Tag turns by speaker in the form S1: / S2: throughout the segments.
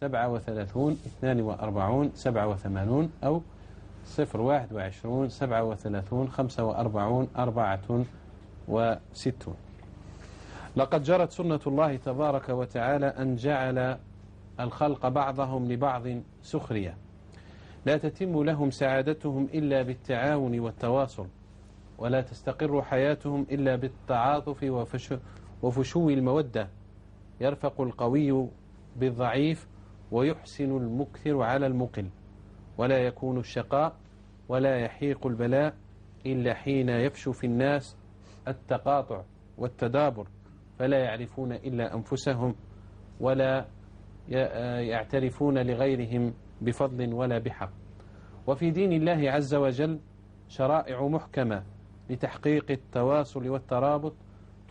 S1: 37 42 87 أو 021 37 45 64. لقد جرت سنة الله تبارك وتعالى أن جعل الخلق بعضهم لبعض سخرية، لا تتم لهم سعادتهم إلا بالتعاون والتواصل، ولا تستقر حياتهم إلا بالتعاطف وفشو المودة. يرفق القوي بالضعيف ويحسن المكثر على المقل، ولا يكون الشقاء ولا يحيق البلاء إلا حين يفشو في الناس التقاطع والتدابر، فلا يعرفون إلا أنفسهم ولا يعترفون لغيرهم بفضل ولا بحق. وفي دين الله عز وجل شرائع محكمة لتحقيق التواصل والترابط،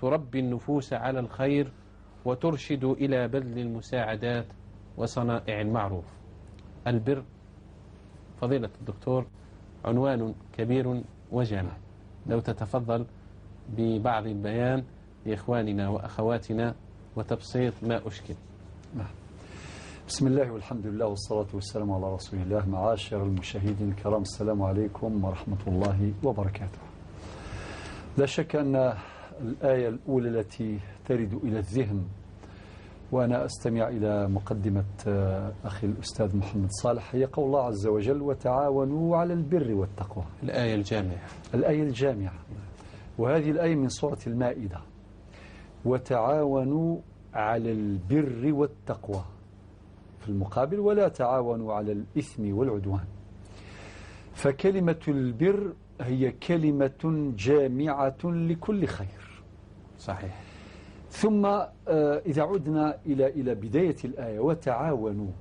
S1: تربي النفوس على الخير وترشد إلى بذل المساعدات وصنائع المعروف. البر فضيلة الدكتور عنوان كبير وجامع، لو تتفضل ببعض البيان لإخواننا وأخواتنا وتبسيط ما أشكل.
S2: نعم. بسم الله والحمد لله والصلاة والسلام على رسول الله. معاشر المشاهدين الكرام، السلام عليكم ورحمة الله وبركاته. لا شك أن الآية الأولى التي ترد إلى الذهن وأنا أستمع إلى مقدمة أخي الأستاذ محمد صالح هي قول الله عز وجل: وتعاونوا على البر والتقوى.
S1: الآية الجامعة.
S2: الآية الجامعة، وهذه الآية من سورة المائدة: وتعاونوا على البر والتقوى، في المقابل ولا تعاونوا على الإثم والعدوان. فكلمة البر هي كلمة جامعة لكل خير.
S1: صحيح.
S2: ثم إذا عدنا إلى بداية الآية وتعاونوا،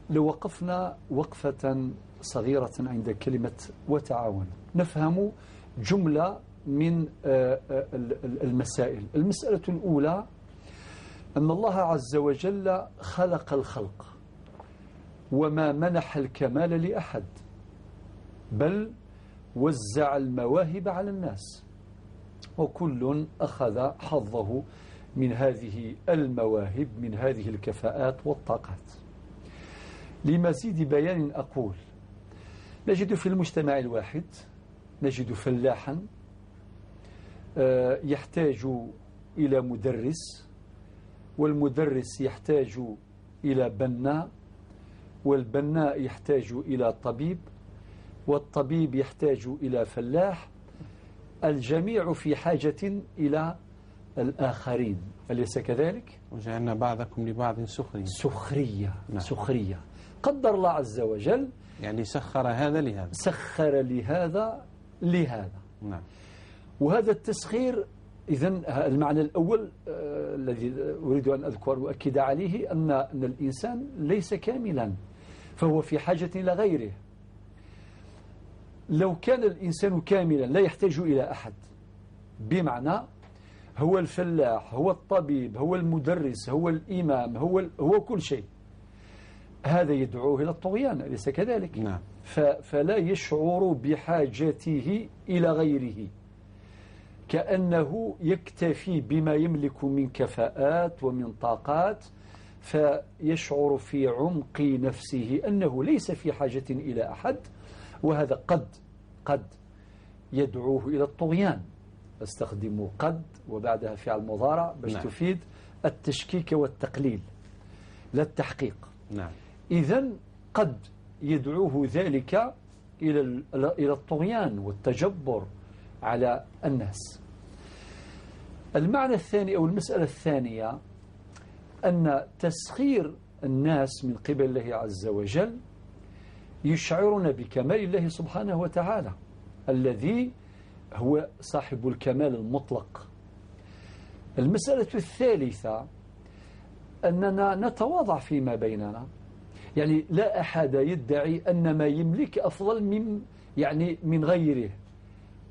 S2: لو وقفنا وقفة صغيرة عند كلمة وتعاونوا نفهم جملة من المسائل. المسألة الأولى أن الله عز وجل خلق الخلق وما منح الكمال لأحد، بل وزع المواهب على الناس، وكل أخذ حظه من هذه المواهب، من هذه الكفاءات والطاقات. لمزيد بيان أقول: نجد في المجتمع الواحد نجد فلاحا يحتاج إلى مدرس، والمدرس يحتاج إلى بناء، والبناء يحتاج إلى طبيب، والطبيب يحتاج إلى فلاح. الجميع في حاجة إلى الآخرين، أليس كذلك؟
S1: وجعلنا بعضكم لبعض سخرية.
S2: سخرية. نعم. سخرية. قدر الله عز وجل،
S1: يعني سخر هذا لهذا،
S2: سخر لهذا لهذا.
S1: نعم.
S2: وهذا التسخير، إذن المعنى الأول الذي أريد أن أذكر وأكد عليه أن الإنسان ليس كاملا، فهو في حاجة إلى غيره. لو كان الإنسان كاملا لا يحتاج إلى أحد، بمعنى هو الفلاح، هو الطبيب، هو المدرس، هو الإمام، هو كل شيء. هذا يدعوه إلى الطغيان، أليس كذلك؟
S1: نعم.
S2: فلا يشعر بحاجته إلى غيره، كأنه يكتفي بما يملك من كفاءات ومن طاقات، فيشعر في عمق نفسه أنه ليس في حاجة إلى أحد، وهذا قد يدعوه إلى الطغيان. استخدموا قد وبعدها فعل مضارع باش
S1: نعم.
S2: تفيد التشكيك والتقليل لا التحقيق.
S1: نعم.
S2: إذن قد يدعوه ذلك إلى الطغيان والتجبر على الناس. المعنى الثاني أو المسألة الثانية أن تسخير الناس من قبل الله عز وجل يشعرنا بكمال الله سبحانه وتعالى الذي هو صاحب الكمال المطلق. المسألة الثالثة أننا نتواضع فيما بيننا، يعني لا أحد يدعي أن ما يملك أفضل من من غيره،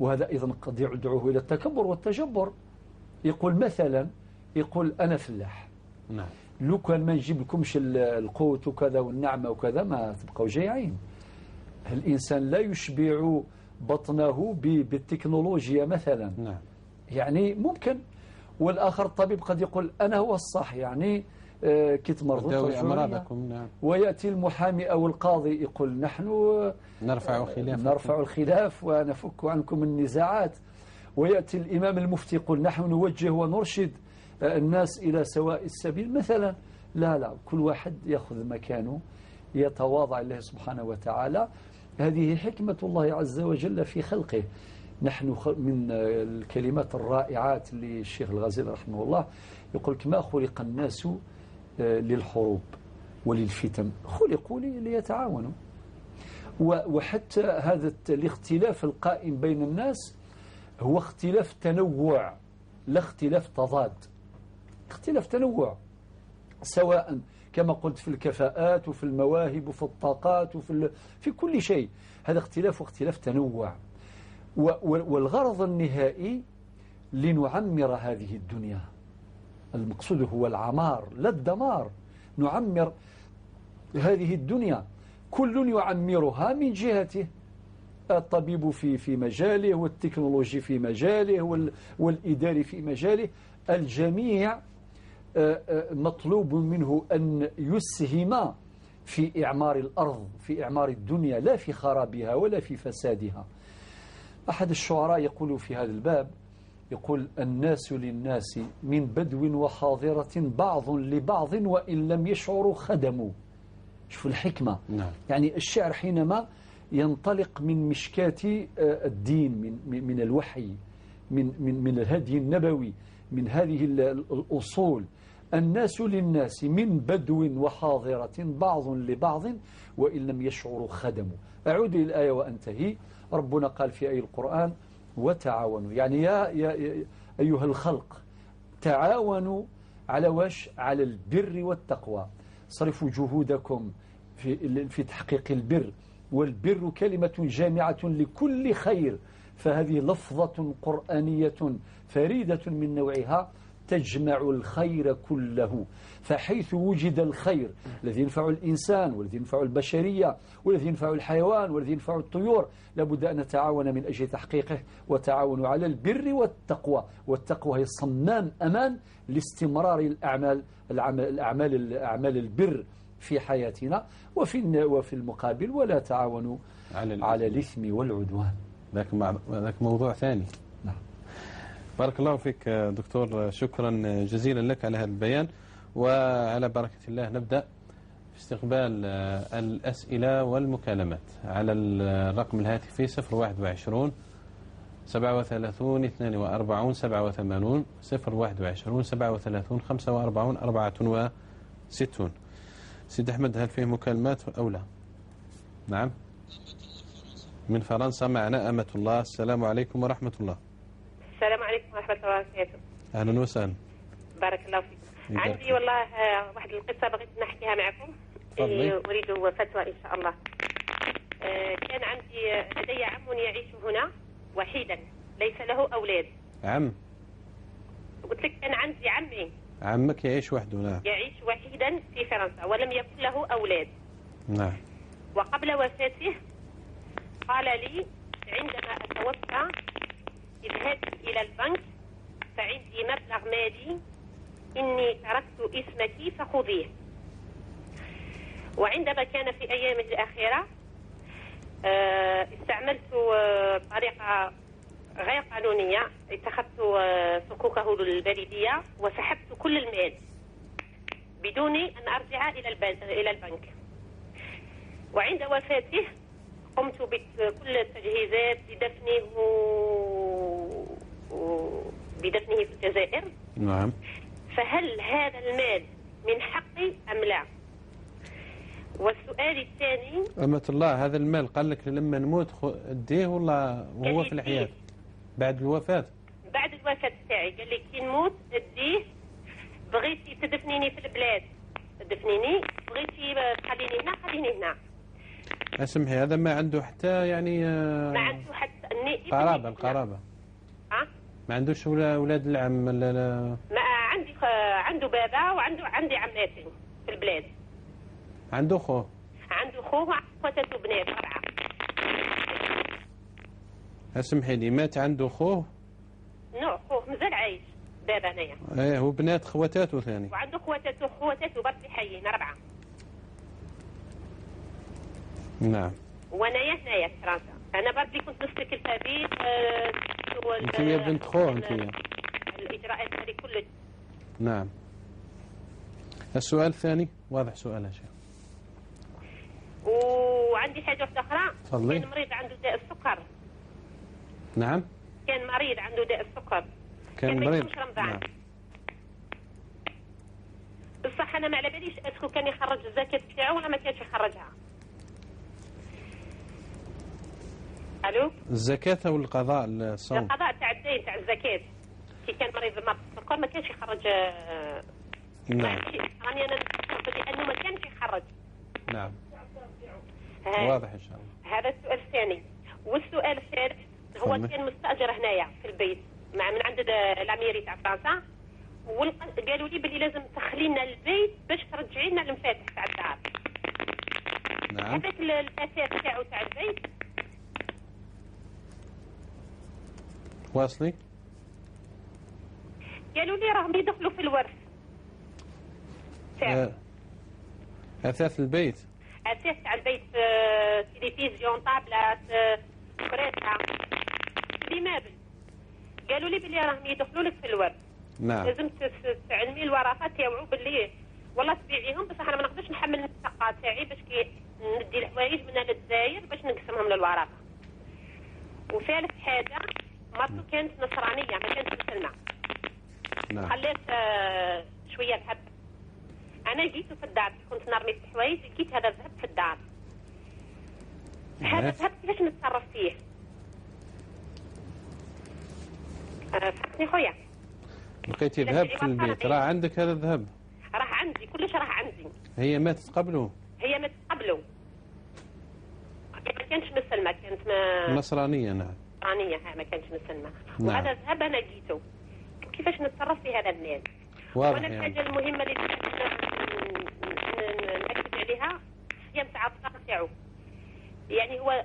S2: وهذا أيضا قد يدعوه إلى التكبر والتجبر. يقول مثلا، يقول أنا فلاح،
S1: نعم،
S2: لو كان ما نجيب لكمش القوت وكذا والنعمة وكذا ما تبقوا جيعين. الإنسان لا يشبع بطنه بالتكنولوجيا مثلا،
S1: نعم،
S2: يعني ممكن. والآخر الطبيب قد يقول أنا هو الصح، يعني كي تمرضوا
S1: تداوي أمراضكم. نعم.
S2: ويأتي المحامي أو القاضي يقول نحن نرفع الخلاف ونفك عنكم النزاعات. ويأتي الإمام المفتي يقول نحن نوجه ونرشد الناس إلى سواء السبيل مثلا. لا لا، كل واحد يأخذ مكانه، يتواضع لله سبحانه وتعالى. هذه حكمة الله عز وجل في خلقه. نحن من الكلمات الرائعات للشيخ الغزالي رحمه الله يقول ما خلق الناس للحروب وللفتن، خلقوا ليتعاونوا. وحتى هذا الاختلاف القائم بين الناس هو اختلاف تنوع لا اختلاف تضاد، اختلاف تنوع، سواء كما قلت في الكفاءات وفي المواهب وفي الطاقات وفي في كل شيء، هذا اختلاف واختلاف تنوع. والغرض النهائي لنعمر هذه الدنيا، المقصود هو العمار لا الدمار. نعمر هذه الدنيا، كل يعمرها من جهته، الطبيب في مجاله، والتكنولوجي في مجاله، والإداري في مجاله. الجميع مطلوب منه أن يسهم في إعمار الأرض، في إعمار الدنيا، لا في خرابها ولا في فسادها. أحد الشعراء يقول في هذا الباب، يقول الناس للناس من بدو وحاضرة بعض لبعض وإن لم يشعروا خدموا. شوفوا الحكمة.
S1: نعم.
S2: يعني الشعر حينما ينطلق من مشكاة الدين، من الوحي، من الهدي النبوي، من هذه الأصول. الناس للناس من بدو وحاضرة بعض لبعض وإن لم يشعروا خدموا. أعود إلى الآية وأنتهي. ربنا قال في آية القرآن وتعاونوا، يعني يا أيها الخلق تعاونوا على واش؟ على البر والتقوى. صرفوا جهودكم في تحقيق البر، والبر كلمة جامعة لكل خير، فهذه لفظة قرآنية فريدة من نوعها تجمع الخير كله. فحيث وجد الخير الذي ينفع الإنسان والذي ينفع البشرية والذي ينفع الحيوان والذي ينفع الطيور، لابد أن نتعاون من أجل تحقيقه. وتعاونوا على البر والتقوى، والتقوى هي صمام أمان لاستمرار الأعمال، الأعمال البر في حياتنا. وفي المقابل ولا تعاونوا على الإثم والعدوان.
S1: ذاك موضوع ثاني.
S2: نعم.
S1: بارك الله فيك دكتور، شكرا جزيلا لك على هذا البيان. وعلى بركة الله نبدأ في استقبال الأسئلة والمكالمات على الرقم الهاتفي 021 37 42 87 021 37 45 64. سيد أحمد، هل فيه مكالمات أو لا؟ نعم، من فرنسا معنا أمة الله. السلام عليكم ورحمة الله.
S3: السلام عليكم ورحمة الله وبركاته.
S1: أهلا وسهلا.
S3: بارك الله فيك. عندي والله واحد القصة بغيت نحكيها معكم. أريد فتوى إن شاء الله. كان لدي عم يعيش هنا وحيدا ليس له أولاد.
S1: عم؟
S3: قلت لك كان عندي عمي.
S1: عمك يعيش وحده؟ نعم.
S3: يعيش وحيدا في فرنسا ولم يكن له أولاد.
S1: نعم.
S3: وقبل وفاته قال لي عندما أتوفى اذهبي إلى البنك فعندي مبلغ مالي إني تركت اسمك فخذيه. وعندما كان في أيامه الأخيرة استعملت طريقة غير قانونية، اتخذت صكوكه البريدية وسحبت كل المال بدون أن أرجع إلى البنك. وعند وفاته قمت بكل التجهيزات بدفنه في الجزائر.
S1: نعم.
S3: فهل هذا المال من حقي أم لا؟ والسؤال الثاني،
S1: أمة الله، هذا المال قال لك لما نموت اديه ولا وهو في الحياة؟ بعد الوفاة؟
S3: بعد الوفاة تاعي قال لي كي نموت اديه، بغيتي تدفنيني في البلاد تدفنيني، بغيتي تخليني هنا خليني هنا.
S1: اسمحي، هذا ما عنده حتى يعني
S3: ما عنده حتى
S1: قرابة؟ القرابة ما عندوش اولاد العم؟ لا،
S3: ما عندي، عنده بابا وعنده عندي عماتي في البلاد.
S1: عنده خو؟
S3: عنده خو وخواتاته بنات 4.
S1: اسمحي لي، مات عنده خوه؟
S3: non، خوه مازال عايش. بابا هنايا.
S1: ايه، وبنات خواتاته ثاني.
S3: وعنده خواتاته برك حيين 4.
S1: نعم.
S3: وانايا هنايا في فرنسا، انا برك كنت نسلك البيت.
S1: انت يا بنت خوه انت.
S3: الاجراءات هذه كلها.
S1: نعم. السؤال الثاني واضح سؤال يا شيخ.
S3: وعندي حاجة واحدة اخرى.
S1: تفضلي.
S3: كان مريض عنده داء السكر.
S1: نعم.
S3: كان مريض عنده داء السكر.
S1: كان مريض.
S3: رمضان. نعم. بصح انا ما على باليش est-ce que كان يخرج الزكاة تاعو ولا ما كانش يخرجها. الو.
S1: الزكاة او القضاء الصوم؟
S3: القضاء تاع الدين تاع الزكاة. كي كان مريض بمرض السكر ما كانش يخرج.
S1: نعم.
S3: راني انا لانه ما كانش يخرج.
S1: نعم. واضح ان شاء الله.
S3: هذا السؤال الثاني. والسؤال الثالث هو كان مستاجر هنايا في البيت مع من عند la mairie تاع فرنسا، وقالوا لي بلي لازم تخلي لنا البيت باش ترجعي لنا المفاتيح تاع الدار.
S1: نعم.
S3: هذاك الاثاث تاعو تاع البيت.
S1: واصلي.
S3: قالوا لي راهم يدخلوا في الورث تاعو.
S1: اثاث البيت.
S3: اثاث تاع البيت، تلفزيون، طابلات، كراسة، les meubles. قالوا لي بلي راهم يدخلوا لك في الورث.
S1: نعم.
S3: لازم تعلمي الورثة تاوعو باللي والله تبيعيهم، بصح انا ما نقدرش نحمل النفقة تاعي باش كي ندي الحوايج من للجزائر باش نقسمهم للورثة. وثالث حاجة مرته كانت نصرانية ما كانتش مسلمة.
S1: نعم.
S3: خلات شوية ذهب. انا لقيته في الدار، كنت نرمي في الحوايج لقيت هذا الذهب في الدار. هذا الذهب كيفاش نتصرف فيه؟ فهمتني خويا؟
S1: لقيتي ذهب في البيت، راه عندك هذا الذهب؟
S3: راه عندي، كلش راه عندي.
S1: هي ماتت قبله؟
S3: هي ماتت قبله. ما كانتش مسلمة، كانت
S1: نصرانية. نعم.
S3: نصرانية، ما كانتش مسلمة.
S1: نعم.
S3: وهذا الذهب انا لقيته. كيفاش نتصرف في هذا المال؟
S1: واضح.
S3: وانا
S1: يعني
S3: الحاجة المهمة اللي نأكد عليها الصيام تاع الفطر تاعو. يعني هو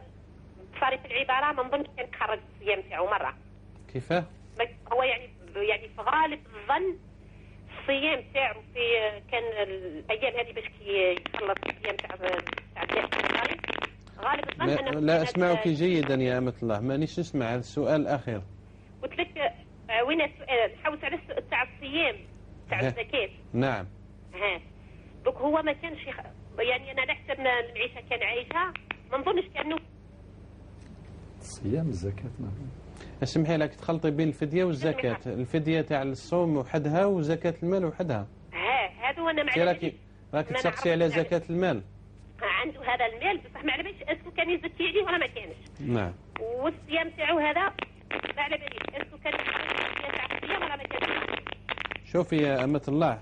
S3: بصريح العبارة ما نظنش كان خرج الصيام تاعو مرة.
S1: كيفاه؟
S3: هو يعني في غالب الظن الصيام تاعو في كان الايام هذه باش كي يخلص الصيام تاع غالب الظن. انا
S1: لا اسمعك جيدا يا أمة الله، مانيش نسمع هذا السؤال الاخير.
S3: قلت لك وين السؤال؟ نحوس على السؤال تاع الصيام تاع الزكاة.
S1: نعم.
S3: ها دوك هو ما كانش يعني انا على حسب ما المعيشة كان عايشها ما نظنش كانه
S2: الصيام الزكاة. ما
S1: اسمحي لك تخلطي بين الفدية والزكاة، الفدية تاع الصوم وحدها وزكاة المال وحدها.
S3: ها هذا انا ما
S1: راكي راك تسقسي على زكاة المال.
S3: عنده هذا المال بصح ما على باليش est-ce que كان يزكي عليه ولا ما كانش.
S1: نعم.
S3: والصيام تاعو هذا ما على باليش est-ce que كان تاع الصيام ولا ما كانش.
S1: شوفي يا أمة الله،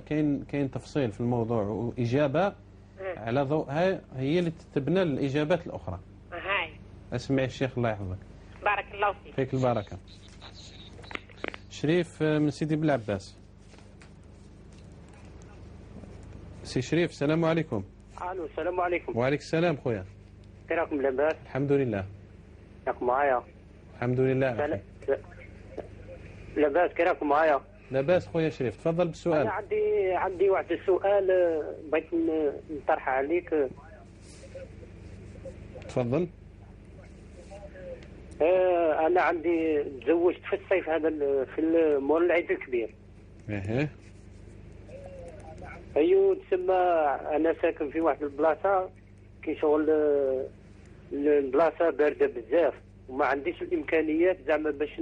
S1: كاين كاين تفصيل في الموضوع وإجابة على ضوءها هي اللي تتبنى الإجابات الأخرى.
S3: هاي.
S1: اسمعي الشيخ الله يحفظك.
S3: بارك الله فيك.
S1: فيك البركة. شريف من سيدي بلعباس. سي شريف السلام عليكم.
S4: الو السلام عليكم.
S1: وعليكم السلام خويا.
S4: كي راكم لاباس؟
S1: الحمد لله.
S4: راكم معايا؟
S1: الحمد لله.
S4: لاباس كي راكم معايا؟
S1: لاباس خويا شريف، تفضل بالسؤال.
S4: انا عندي واحد السؤال بغيت نطرحه عليك.
S1: تفضل.
S4: انا عندي تزوجت في الصيف هذا في مور العيد الكبير.
S1: ايه.
S4: ايوا تسمى انا ساكن في واحد البلاصة كي شغل البلاصة باردة بزاف وما عنديش الامكانيات زعما باش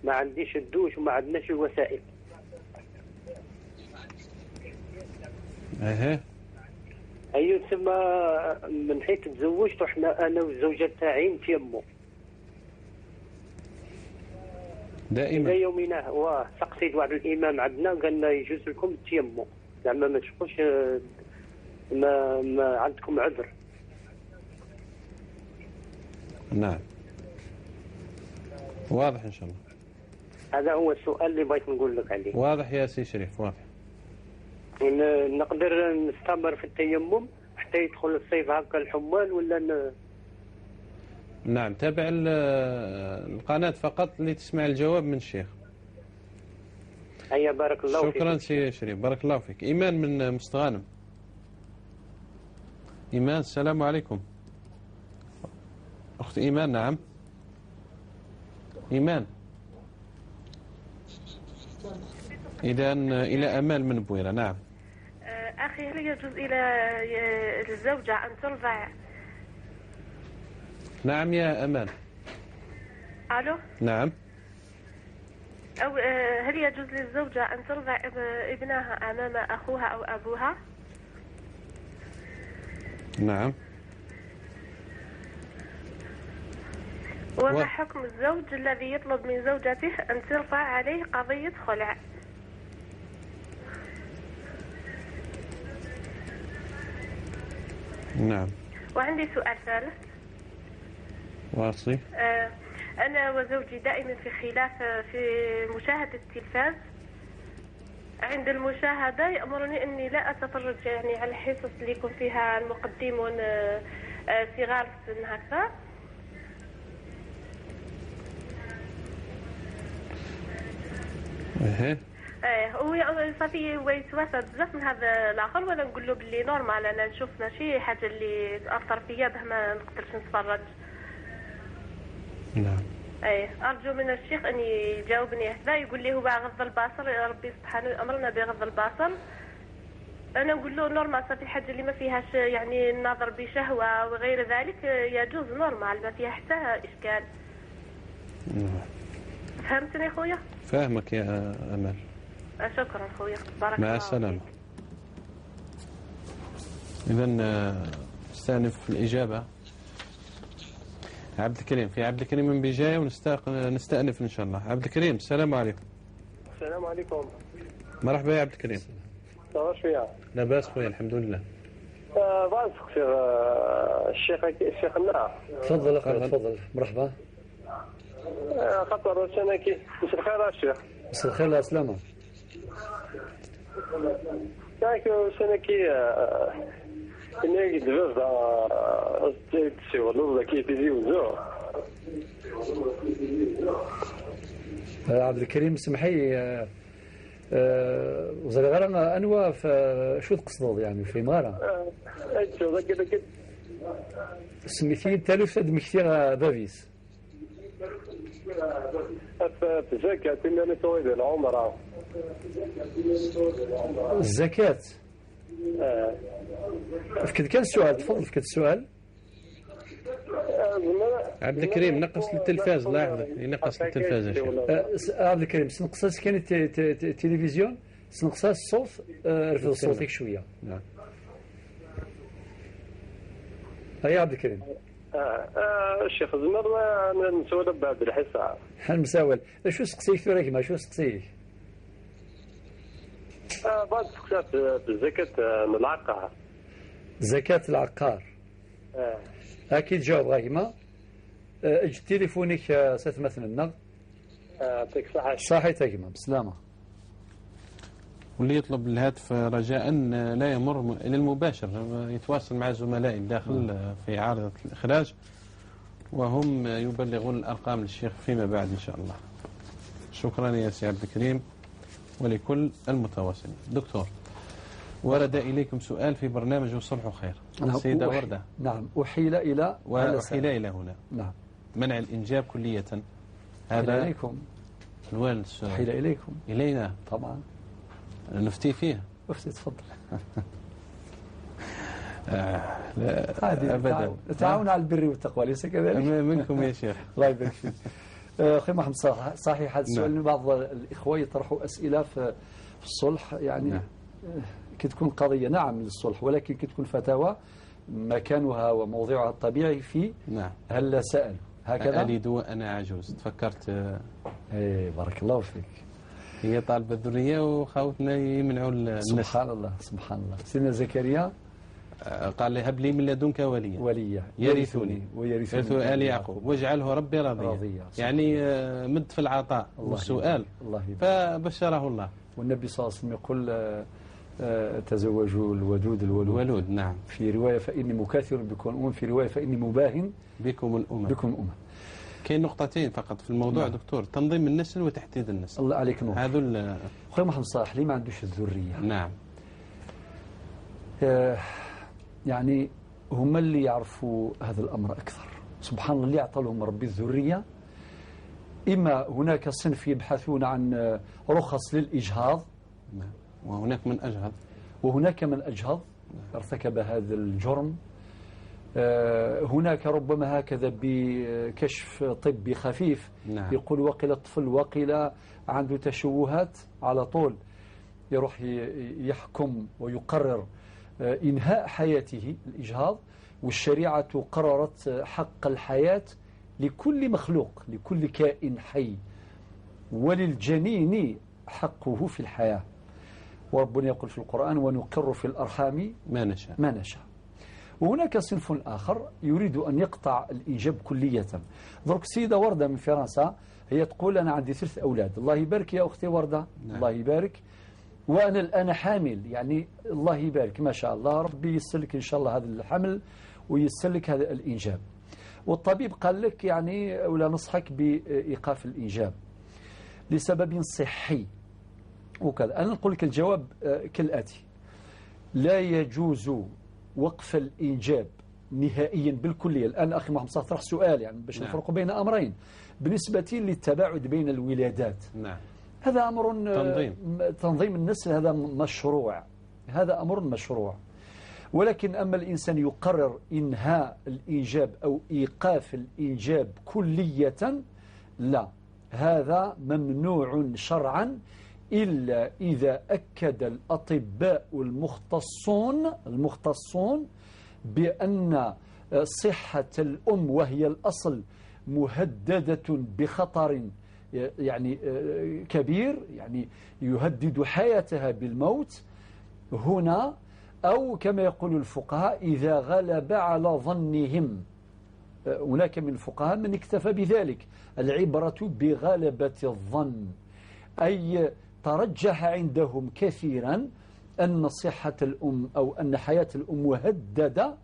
S4: ما عنديش الدوش وما عندناش الوسائل.
S1: ايه.
S4: ايوا تسمى من حيث تزوجت وحنا انا والزوجة تاعي نتيمو
S1: دائما
S4: الى يومنا. واه سقسيت واحد الامام عندنا قال لنا يجوز لكم التيمم، زعما ما تشقوش ما عندكم عذر.
S1: نعم واضح ان شاء الله.
S4: هذا هو السؤال اللي بغيت نقول لك عليه.
S1: واضح يا سي شريف، واضح.
S4: نقدر نستمر في التيمم حتى يدخل الصيف هكا الحمال ولا
S1: نعم تابع القناة فقط لتسمع الجواب من الشيخ.
S4: هيا بارك الله فيك.
S1: شكرا سي شريف، بارك الله فيك. إيمان من مستغانم. إيمان السلام عليكم. أخت إيمان. نعم إيمان. إذا إلى أمال من بويرة. نعم
S5: أخي، هل يجوز إلى الزوجة أن ترضع؟
S1: نعم يا أمال.
S5: ألو.
S1: نعم.
S5: أو هل يجوز للزوجة أن ترضع ابنها أمام أخوها أو أبوها؟
S1: نعم.
S5: وما حكم الزوج الذي يطلب من زوجته أن ترفع عليه قضية خلع؟
S1: نعم.
S5: وعندي سؤال ثالث.
S1: واصلي.
S5: أنا وزوجي دائما في خلاف في مشاهدة التلفاز. عند المشاهدة يأمرني أني لا أتفرج يعني على الحصص اللي يكون فيها المقدمون صغار السن هكذا. ايه هو صافي هو يتواسى بزاف من هذا الاخر، وانا نقول له باللي normal انا نشوف ماشي حاجة اللي تاثر فيا باه ما نقدرش نتفرج.
S1: نعم.
S5: ايه ارجو من الشيخ ان يجاوبني هكذا، يقول لي هو غض البصر، ربي سبحانه امرنا بغض البصر. انا نقول له normal صافي الحاجة اللي ما فيهاش يعني النظر بشهوة وغير ذلك يجوز normal، ما فيها حتى اشكال.
S1: نعم.
S5: فهمتني خويا؟
S1: فاهمك يا امل.
S5: شكرا خويا، بارك الله.
S1: مع السلامة. إذا نستأنف الإجابة. عبد الكريم، في عبد الكريم من بجاية، ونستأنف إن شاء الله. عبد الكريم السلام عليكم.
S4: السلام عليكم.
S1: مرحبا يا عبد الكريم.
S4: ça va شوية؟
S1: لا باس خويا الحمد لله.
S4: بغيت نسقسي الشيخ النعم.
S2: تفضل أخويا، تفضل. مرحبا.
S4: خاطر انا كي مساء الخير الشيخ.
S2: مساء الخير، لا سلامة.
S4: ياك انا كي اني دابا تسيولو كي تيزي وزو.
S2: عبد الكريم سمحي، وزاد غير انوا شو تقصد يعني في مارا؟ سميتي تالف دمكتي بابيس.
S4: الزكاة اللي تويد العمرة.
S2: الزكاة. فكد كان السؤال، تفضل فكد السؤال.
S1: عبد الكريم نقص التلفاز، الله يحفظك، ينقص التلفاز يا شيخ.
S2: عبد الكريم سنقص كان التلفزيون، سنقص الصوت، رفض صوتك شوية.
S1: نعم.
S2: هيا عبد الكريم.
S4: الشيخ زمر نسول بعد الحصة.
S2: المساول، شو سقسيك ثورك ما شو سقسيك؟
S4: بعد سقسات بالزكاة من العقار.
S2: زكاة العقار. أكيد جاوب غايمة. اجي تليفونك ستمثل النغ.
S4: يعطيك الصحة.
S2: صحيح غايمة بسلامة.
S1: واللي يطلب الهاتف رجاء لا يمر إلى المباشر، يتواصل مع زملائي الداخل في عارضة الإخراج وهم يبلغون الأرقام للشيخ فيما بعد إن شاء الله. شكرا يا سي عبد الكريم ولكل المتواصلين. دكتور، ورد إليكم سؤال في برنامج وصلح خير. السيدة وردة.
S2: نعم، أحيل إلى
S1: وأحيل إلى هنا.
S2: نعم.
S1: منع الإنجاب كلية. هذا
S2: إليكم.
S1: الوالد.
S2: أحيل إليكم.
S1: إلينا.
S2: طبعا.
S1: نفتي فيه.
S2: افتي، تفضل.
S1: لا أبدا.
S2: تعاون على البر والتقوى، أليس كذلك؟
S1: منكم يا شيخ.
S2: الله يبارك فيك. أخي محمد، صحيح هذا السؤال. بعض الإخوة يطرحوا أسئلة في الصلح، يعني
S1: نعم.
S2: كي تكون قضية نعم للصلح، ولكن كي تكون فتاوى مكانها وموضعها الطبيعي في
S1: نعم.
S2: هل سأل هكذا؟
S1: ألد وأنا عجوز، تفكرت.
S2: إيه بارك الله فيك.
S1: هي طالبة الذرية وخاوتنا يمنعوا النسل.
S2: سبحان الله، سبحان الله. سيدنا زكريا
S1: قال لي هب لي من لدنك وليا،
S2: وليا
S1: يرثني
S2: ويرث
S1: آل يعقوب واجعله ربي راضيا. يعني مد في العطاء والسؤال، فبشره الله.
S2: والنبي صلى الله عليه وسلم يقول تزوجوا الودود الولود.
S1: الولود، نعم.
S2: في رواية فإني مكاثر بكم الأمم، في رواية فإني مباهن
S1: بكم الأمم.
S2: بكم الأمم.
S1: كاين نقطتين فقط في الموضوع. نعم. دكتور، تنظيم النسل وتحديد النسل.
S2: الله عليك نور.
S1: هذول
S2: خويا محمد صالح اللي ما عندوش الذرية.
S1: نعم.
S2: يعني هما اللي يعرفوا هذا الأمر أكثر. سبحان الله، اللي أعطى لهم ربي الذرية. إما هناك صنف يبحثون عن رخص للإجهاض.
S1: نعم. وهناك من أجهض.
S2: وهناك من أجهض. نعم. ارتكب هذا الجرم. هناك ربما هكذا بكشف طبي خفيف.
S1: نعم.
S2: يقول وقيل الطفل وقيل عنده تشوهات، على طول يروح يحكم ويقرر إنهاء حياته، الإجهاض. والشريعة قررت حق الحياة لكل مخلوق، لكل كائن حي، وللجنين حقه في الحياة. وربنا يقول في القرآن: ونقر في الأرحام
S1: ما نشاء
S2: ما نشاء. وهناك صنف آخر يريد أن يقطع الإنجاب كلية. درك السيدة وردة من فرنسا هي تقول: أنا عندي 3 أولاد. الله يبارك يا أختي وردة.
S1: نعم.
S2: الله يبارك، وأنا الآن حامل، يعني الله يبارك ما شاء الله، ربي يسلك إن شاء الله هذا الحمل ويسلك هذا الإنجاب. والطبيب قال لك يعني ولا نصحك بإيقاف الإنجاب لسبب صحي وكذا. أنا نقول لك الجواب كالآتي: لا يجوز وقف الإنجاب نهائيا بالكلية. الآن أخي محمد صالح طرح سؤال يعني باش
S1: نعم.
S2: نفرق بين أمرين بالنسبة للتباعد بين الولادات.
S1: نعم.
S2: هذا أمر تنظيم النسل، هذا مشروع، هذا أمر مشروع. ولكن أما الإنسان يقرر إنهاء الإنجاب أو إيقاف الإنجاب كلية، لا، هذا ممنوع شرعا، إلا إذا أكد الأطباء المختصون بأن صحة الأم وهي الأصل مهددة بخطر يعني كبير، يعني يهدد حياتها بالموت هنا، أو كما يقول الفقهاء إذا غلب على ظنهم. هناك من الفقهاء من اكتفى بذلك، العبرة بغلبة الظن، أي ترجح عندهم كثيرا أن صحة الأم أو أن حياة الأم مهددة.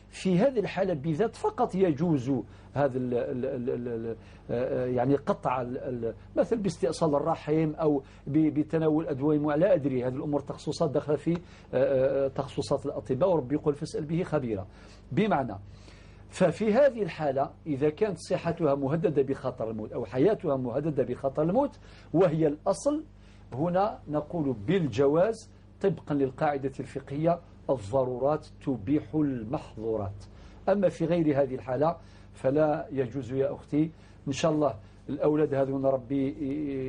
S2: في هذه الحالة بالذات فقط يجوز هذا ال ال ال يعني قطع مثل باستئصال الرحم أو بتناول أدوية، لا أدري، هذه الأمور تخصصات داخله في تخصصات الأطباء، وربي يقول فاسأل به خبيرا. بمعنى ففي هذه الحالة إذا كانت صحتها مهددة بخطر الموت أو حياتها مهددة بخطر الموت وهي الأصل، هنا نقول بالجواز طبقا للقاعدة الفقهية: الضرورات تبيح المحظورات. أما في غير هذه الحالة فلا يجوز يا أختي. إن شاء الله الأولاد هذون ربي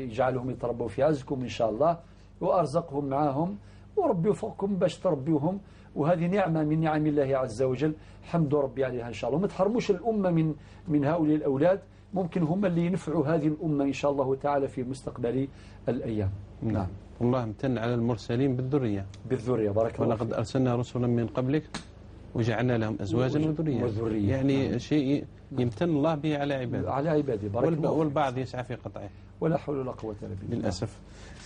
S2: يجعلهم يتربوا في عزكم إن شاء الله، وأرزقهم معاهم، وربي يوفقكم باش تربيوهم، وهذه نعمة من نعم الله عز وجل، حمد ربي عليها إن شاء الله. وما تحرموش الأمة من هؤلاء الأولاد، ممكن هم اللي ينفعوا هذه الأمة إن شاء الله تعالى في مستقبل الأيام.
S1: نعم. الله امتن على المرسلين بالذرية.
S2: بالذرية، بارك الله.
S1: ولقد أرسلنا رسلا من قبلك وجعلنا لهم أزواجا وذرية. يعني
S2: نعم.
S1: شيء يمتن الله به على عباده.
S2: على عباده، بارك الله.
S1: والبعض يسعى في قطعه.
S2: ولا حول ولا قوة إلا بالله.
S1: للأسف.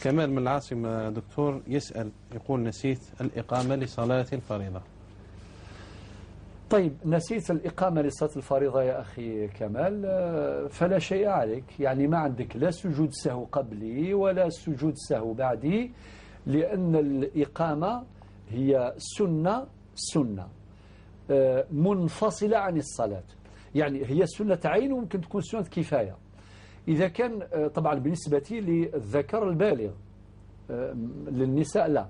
S1: كمال من العاصمة دكتور يسأل، يقول: نسيت الإقامة لصلاة الفريضة.
S2: طيب، نسيت الإقامة لصلاة الفريضة يا أخي كمال، فلا شيء عليك، يعني ما عندك لا سجود سهو قبلي ولا سجود سهو بعدي، لأن الإقامة هي سنة منفصلة عن الصلاة، يعني هي سنة عين وممكن تكون سنة كفاية. إذا كان طبعا بالنسبة للذكر البالغ، للنساء لا.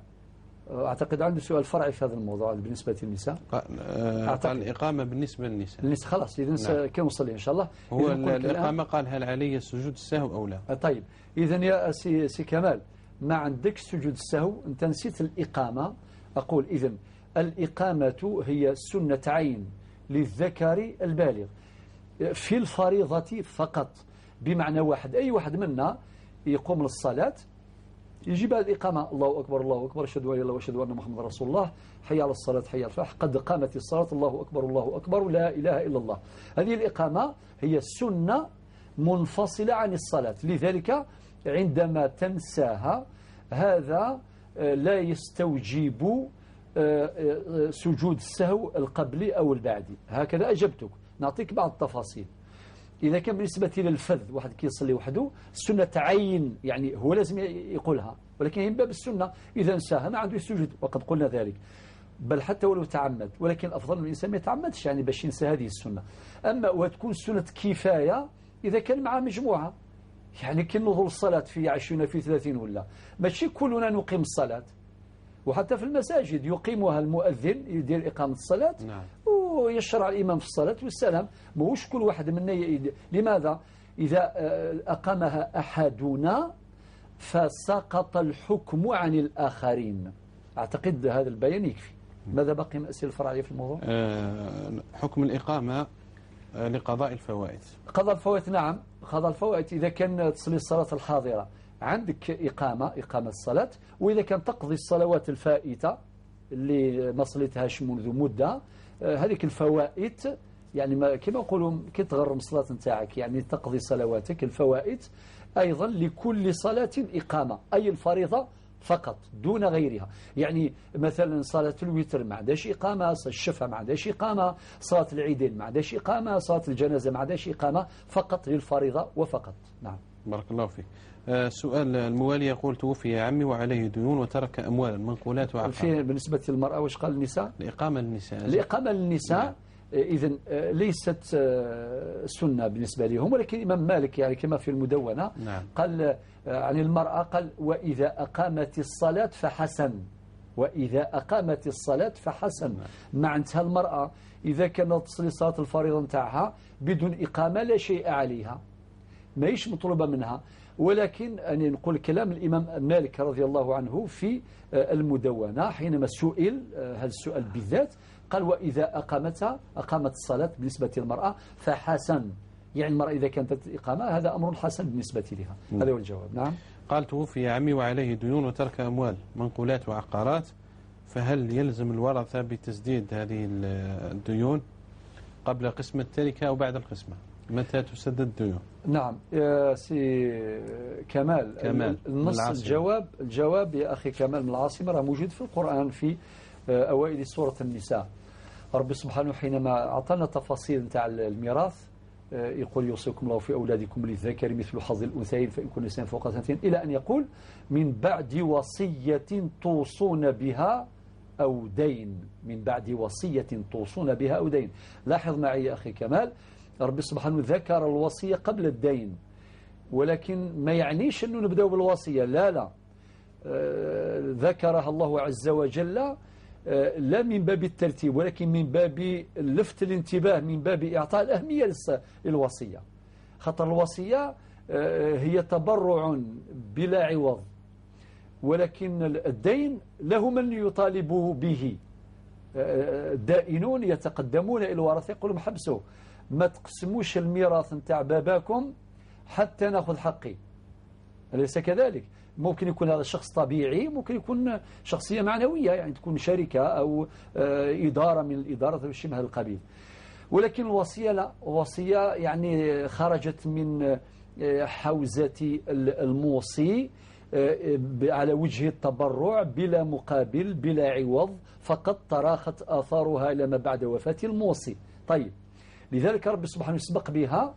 S2: أعتقد عنده سؤال فرعي في هذا الموضوع بالنسبة للنساء.
S1: قال الإقامة بالنسبة للنساء.
S2: النساء خلاص، إذا
S1: نعم.
S2: كان وصل إن شاء الله.
S1: هو الإقامة قال هل علي سجود السهو أو لا؟
S2: طيب، إذا يا سي كمال ما عندك سجود السهو، أنت نسيت الإقامة. أقول إذا الإقامة هي سنة عين للذكر البالغ في الفريضة فقط، بمعنى واحد، أي واحد منا يقوم للصلاة يجيب الإقامة: الله أكبر الله أكبر، أشهد أن لا إله إلا الله وأشهد أن محمد رسول الله، حي على الصلاة حي على الفلاح، قد قامت الصلاة، الله أكبر الله أكبر، لا إله إلا الله. هذه الإقامة هي سنة منفصلة عن الصلاة، لذلك عندما تنساها هذا لا يستوجب سجود السهو القبلي أو البعدي. هكذا أجبتك. نعطيك بعض التفاصيل. إذا كان بالنسبة للفذ واحد كيصلي وحده السنة تعين، يعني هو لازم يقولها، ولكن هي من باب السنة، إذا نساها ما عنده يسجد، وقد قلنا ذلك، بل حتى ولو تعمد، ولكن الأفضل من الإنسان ما يتعمدش يعني باش ينسى هذه السنة. أما وتكون سنة كفاية إذا كان مع مجموعة، يعني كي نوضوا الصلاة في 20 في 30 ولا ماشي كلنا نقيم الصلاة، وحتى في المساجد يقيمها المؤذن يدير إقامة الصلاة. نعم. ويشرع الإمام في الصلاة والسلام، ماهوش كل واحد منا. لماذا؟ إذا أقامها أحدنا فسقط الحكم عن الآخرين. أعتقد هذا البيان يكفي. ماذا بقي من أسئلة الفرعية في الموضوع؟
S1: حكم الإقامة لقضاء الفوائد.
S2: قضاء الفوائد، نعم، قضاء الفوائد إذا كان تصلي الصلاة الحاضرة عندك إقامة الصلاة، وإذا كان تقضي الصلوات الفائتة اللي ما صليتهاش منذ مدة، هذيك الفوائد يعني ما كما نقولوا كي تغرم الصلاة نتاعك، يعني تقضي صلواتك الفوائد. أيضا لكل صلاة إقامة، أي الفريضة فقط دون غيرها. يعني مثلا صلاة الوتر ما عندهاش إقامة، الشفع ما عندهاش إقامة، صلاة العيدين ما عندهاش إقامة، صلاة الجنازة ما عندهاش إقامة، فقط للفريضة وفقط. نعم.
S1: بارك الله فيك. السؤال الموالي يقول: توفي عمي وعليه ديون وترك أموالا منقولات وعقارات.
S2: بالنسبة للمرأة واش قال النساء؟
S1: الإقامة للنساء.
S2: الإقامة للنساء. نعم. إذن ليست سنة بالنسبة لهم، ولكن الإمام مالك يعني كما في المدونة. نعم. قال عن المرأة، قال: وإذا أقامت الصلاة فحسن، وإذا أقامت الصلاة فحسن. نعم. معناتها المرأة إذا كانت تصلي صلاة الفريضة نتاعها بدون إقامة لا شيء عليها، ماهيش مطلوبة منها. ولكن أنا نقول كلام الإمام مالك رضي الله عنه في المدونة حينما سئل هذا السؤال بالذات، قال: وإذا أقامت الصلاة بالنسبة للمرأة فحسن، يعني المرأة إذا كانت الإقامة هذا أمر حسن بالنسبة لها. هذا هو الجواب. نعم.
S1: قال: توفي عمي وعليه ديون وترك أموال منقولات وعقارات، فهل يلزم الورثة بتسديد هذه الديون قبل قسمة التركة أو بعد القسمة؟ متى تسدد الديون؟
S2: نعم يا سي كمال النص، الجواب يا أخي كمال من العاصمة راه موجود في القرآن في أوائل سورة النساء. ربي سبحانه حينما أعطانا تفاصيل نتاع الميراث يقول: يوصيكم الله في أولادكم للذكر مثل حظ الأنثيين فإن كن نساء فوق اثنتين، إلى أن يقول: من بعد وصية توصون بها أو دين. من بعد وصية توصون بها أو دين. لاحظ معي يا أخي كمال، ربي سبحانه ذكر الوصية قبل الدين، ولكن ما يعنيش أنه نبدأ بالوصية، لا لا، ذكرها الله عز وجل لا من باب الترتيب، ولكن من باب لفت الانتباه، من باب إعطاء الأهمية للوصية. خاطر الوصية هي تبرع بلا عوض، ولكن الدين له من يطالبه به. الدائنون يتقدمون إلى الورثة يقولون: حبسوا، ما تقسموش الميراث نتاع باباكم حتى ناخذ حقي. أليس كذلك؟ ممكن يكون هذا الشخص طبيعي، ممكن يكون شخصية معنوية، يعني تكون شركة أو إدارة من الإدارة أو شيء من هذا القبيل. ولكن الوصية لا، الوصية يعني خرجت من حوزة الموصي على وجه التبرع بلا مقابل بلا عوض، فقط تراخت آثارها إلى ما بعد وفاة الموصي. طيب، لذلك رب سبحانه سبق بها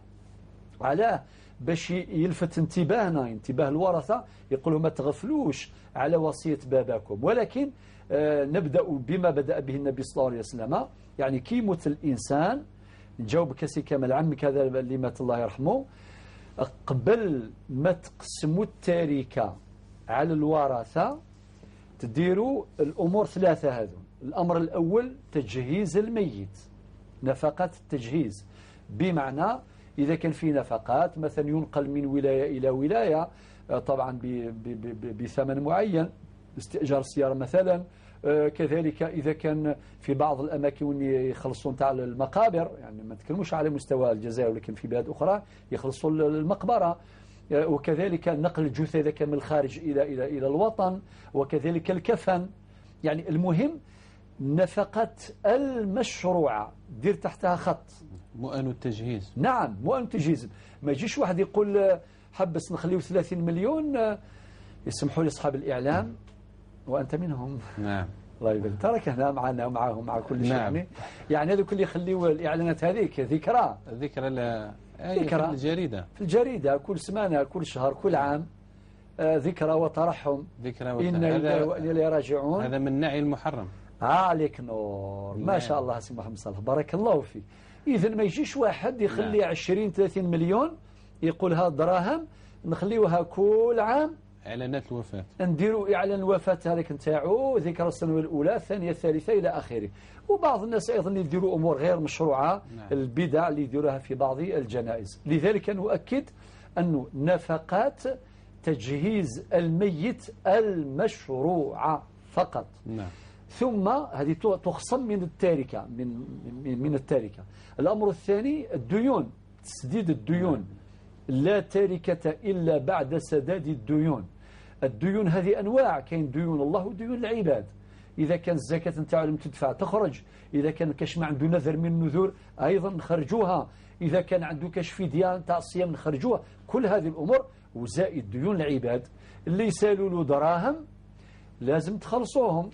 S2: على باش يلفت انتباهنا، انتباه الورثة، يقولوا ما تغفلوش على وصية باباكم. ولكن نبدأ بما بدأ به النبي صلى الله عليه وسلم، يعني كي يموت الإنسان، نجاوبك سي كمال، عمك هذا اللي مات الله يرحمه، قبل ما تقسموا التركة على الورثة تديروا الأمور ثلاثة هذو. الأمر الأول تجهيز الميت، نفقات التجهيز، بمعنى إذا كان في نفقات مثلا ينقل من ولاية إلى ولاية طبعا بثمن معين، استئجار السيارة مثلا، كذلك إذا كان في بعض الأماكن يخلصون تاع المقابر، يعني ما نتكلموش على مستوى الجزائر ولكن في بلاد أخرى يخلصوا المقبرة، وكذلك نقل الجثة إذا كان من الخارج إلى إلى إلى الوطن، وكذلك الكفن. يعني المهم نفقة المشروعة دير تحتها خط،
S1: مؤن التجهيز.
S2: نعم، مؤن التجهيز. ما يجيش واحد يقول حبس نخليه 30 مليون، يسمحوا لي أصحاب الإعلام وأنت منهم.
S1: نعم،
S2: الله يبارك، ترك هنا معنا ومعاهم مع كل شيء.
S1: نعم.
S2: يعني هذوك اللي يخليوا الإعلانات هذيك ذكرى،
S1: ذكرى
S2: ذكرى
S1: في الجريدة،
S2: في الجريدة كل سمانة، كل شهر، كل عام، ذكرى وترحم،
S1: ذكرى وترحم،
S2: إنا لله وإنا إليه راجعون.
S1: هذا من نعي المحرم.
S2: عليك نور، ما شاء الله سي محمد صالح، بارك الله فيك. إذا ما يجيش واحد يخلي 20-30 مليون يقول هاد دراهم نخليوها كل عام
S1: إعلانات الوفاة،
S2: نديروا إعلان الوفاة هذاك نتاعو، ذكرى السنوية الأولى، الثانية، الثالثة إلى آخره. وبعض الناس أيضا يديروا أمور غير مشروعة، البدع اللي يديروها في بعض الجنائز. لذلك نؤكد أنه نفقات تجهيز الميت المشروعة فقط. ثم هذه تخصم من التركة، من التركة. الأمر الثاني الديون، تسديد الديون. لا تركة إلا بعد سداد الديون. الديون هذه أنواع، كاين ديون الله وديون العباد. إذا كان الزكاة نتاعو لم تدفع تخرج، إذا كان كاش ما عنده نذر من النذور أيضا نخرجوها، إذا كان عنده كاش فدية نتاع الصيام نخرجوها. كل هذه الأمور وزائد ديون العباد اللي يسالوا له دراهم لازم تخلصوهم،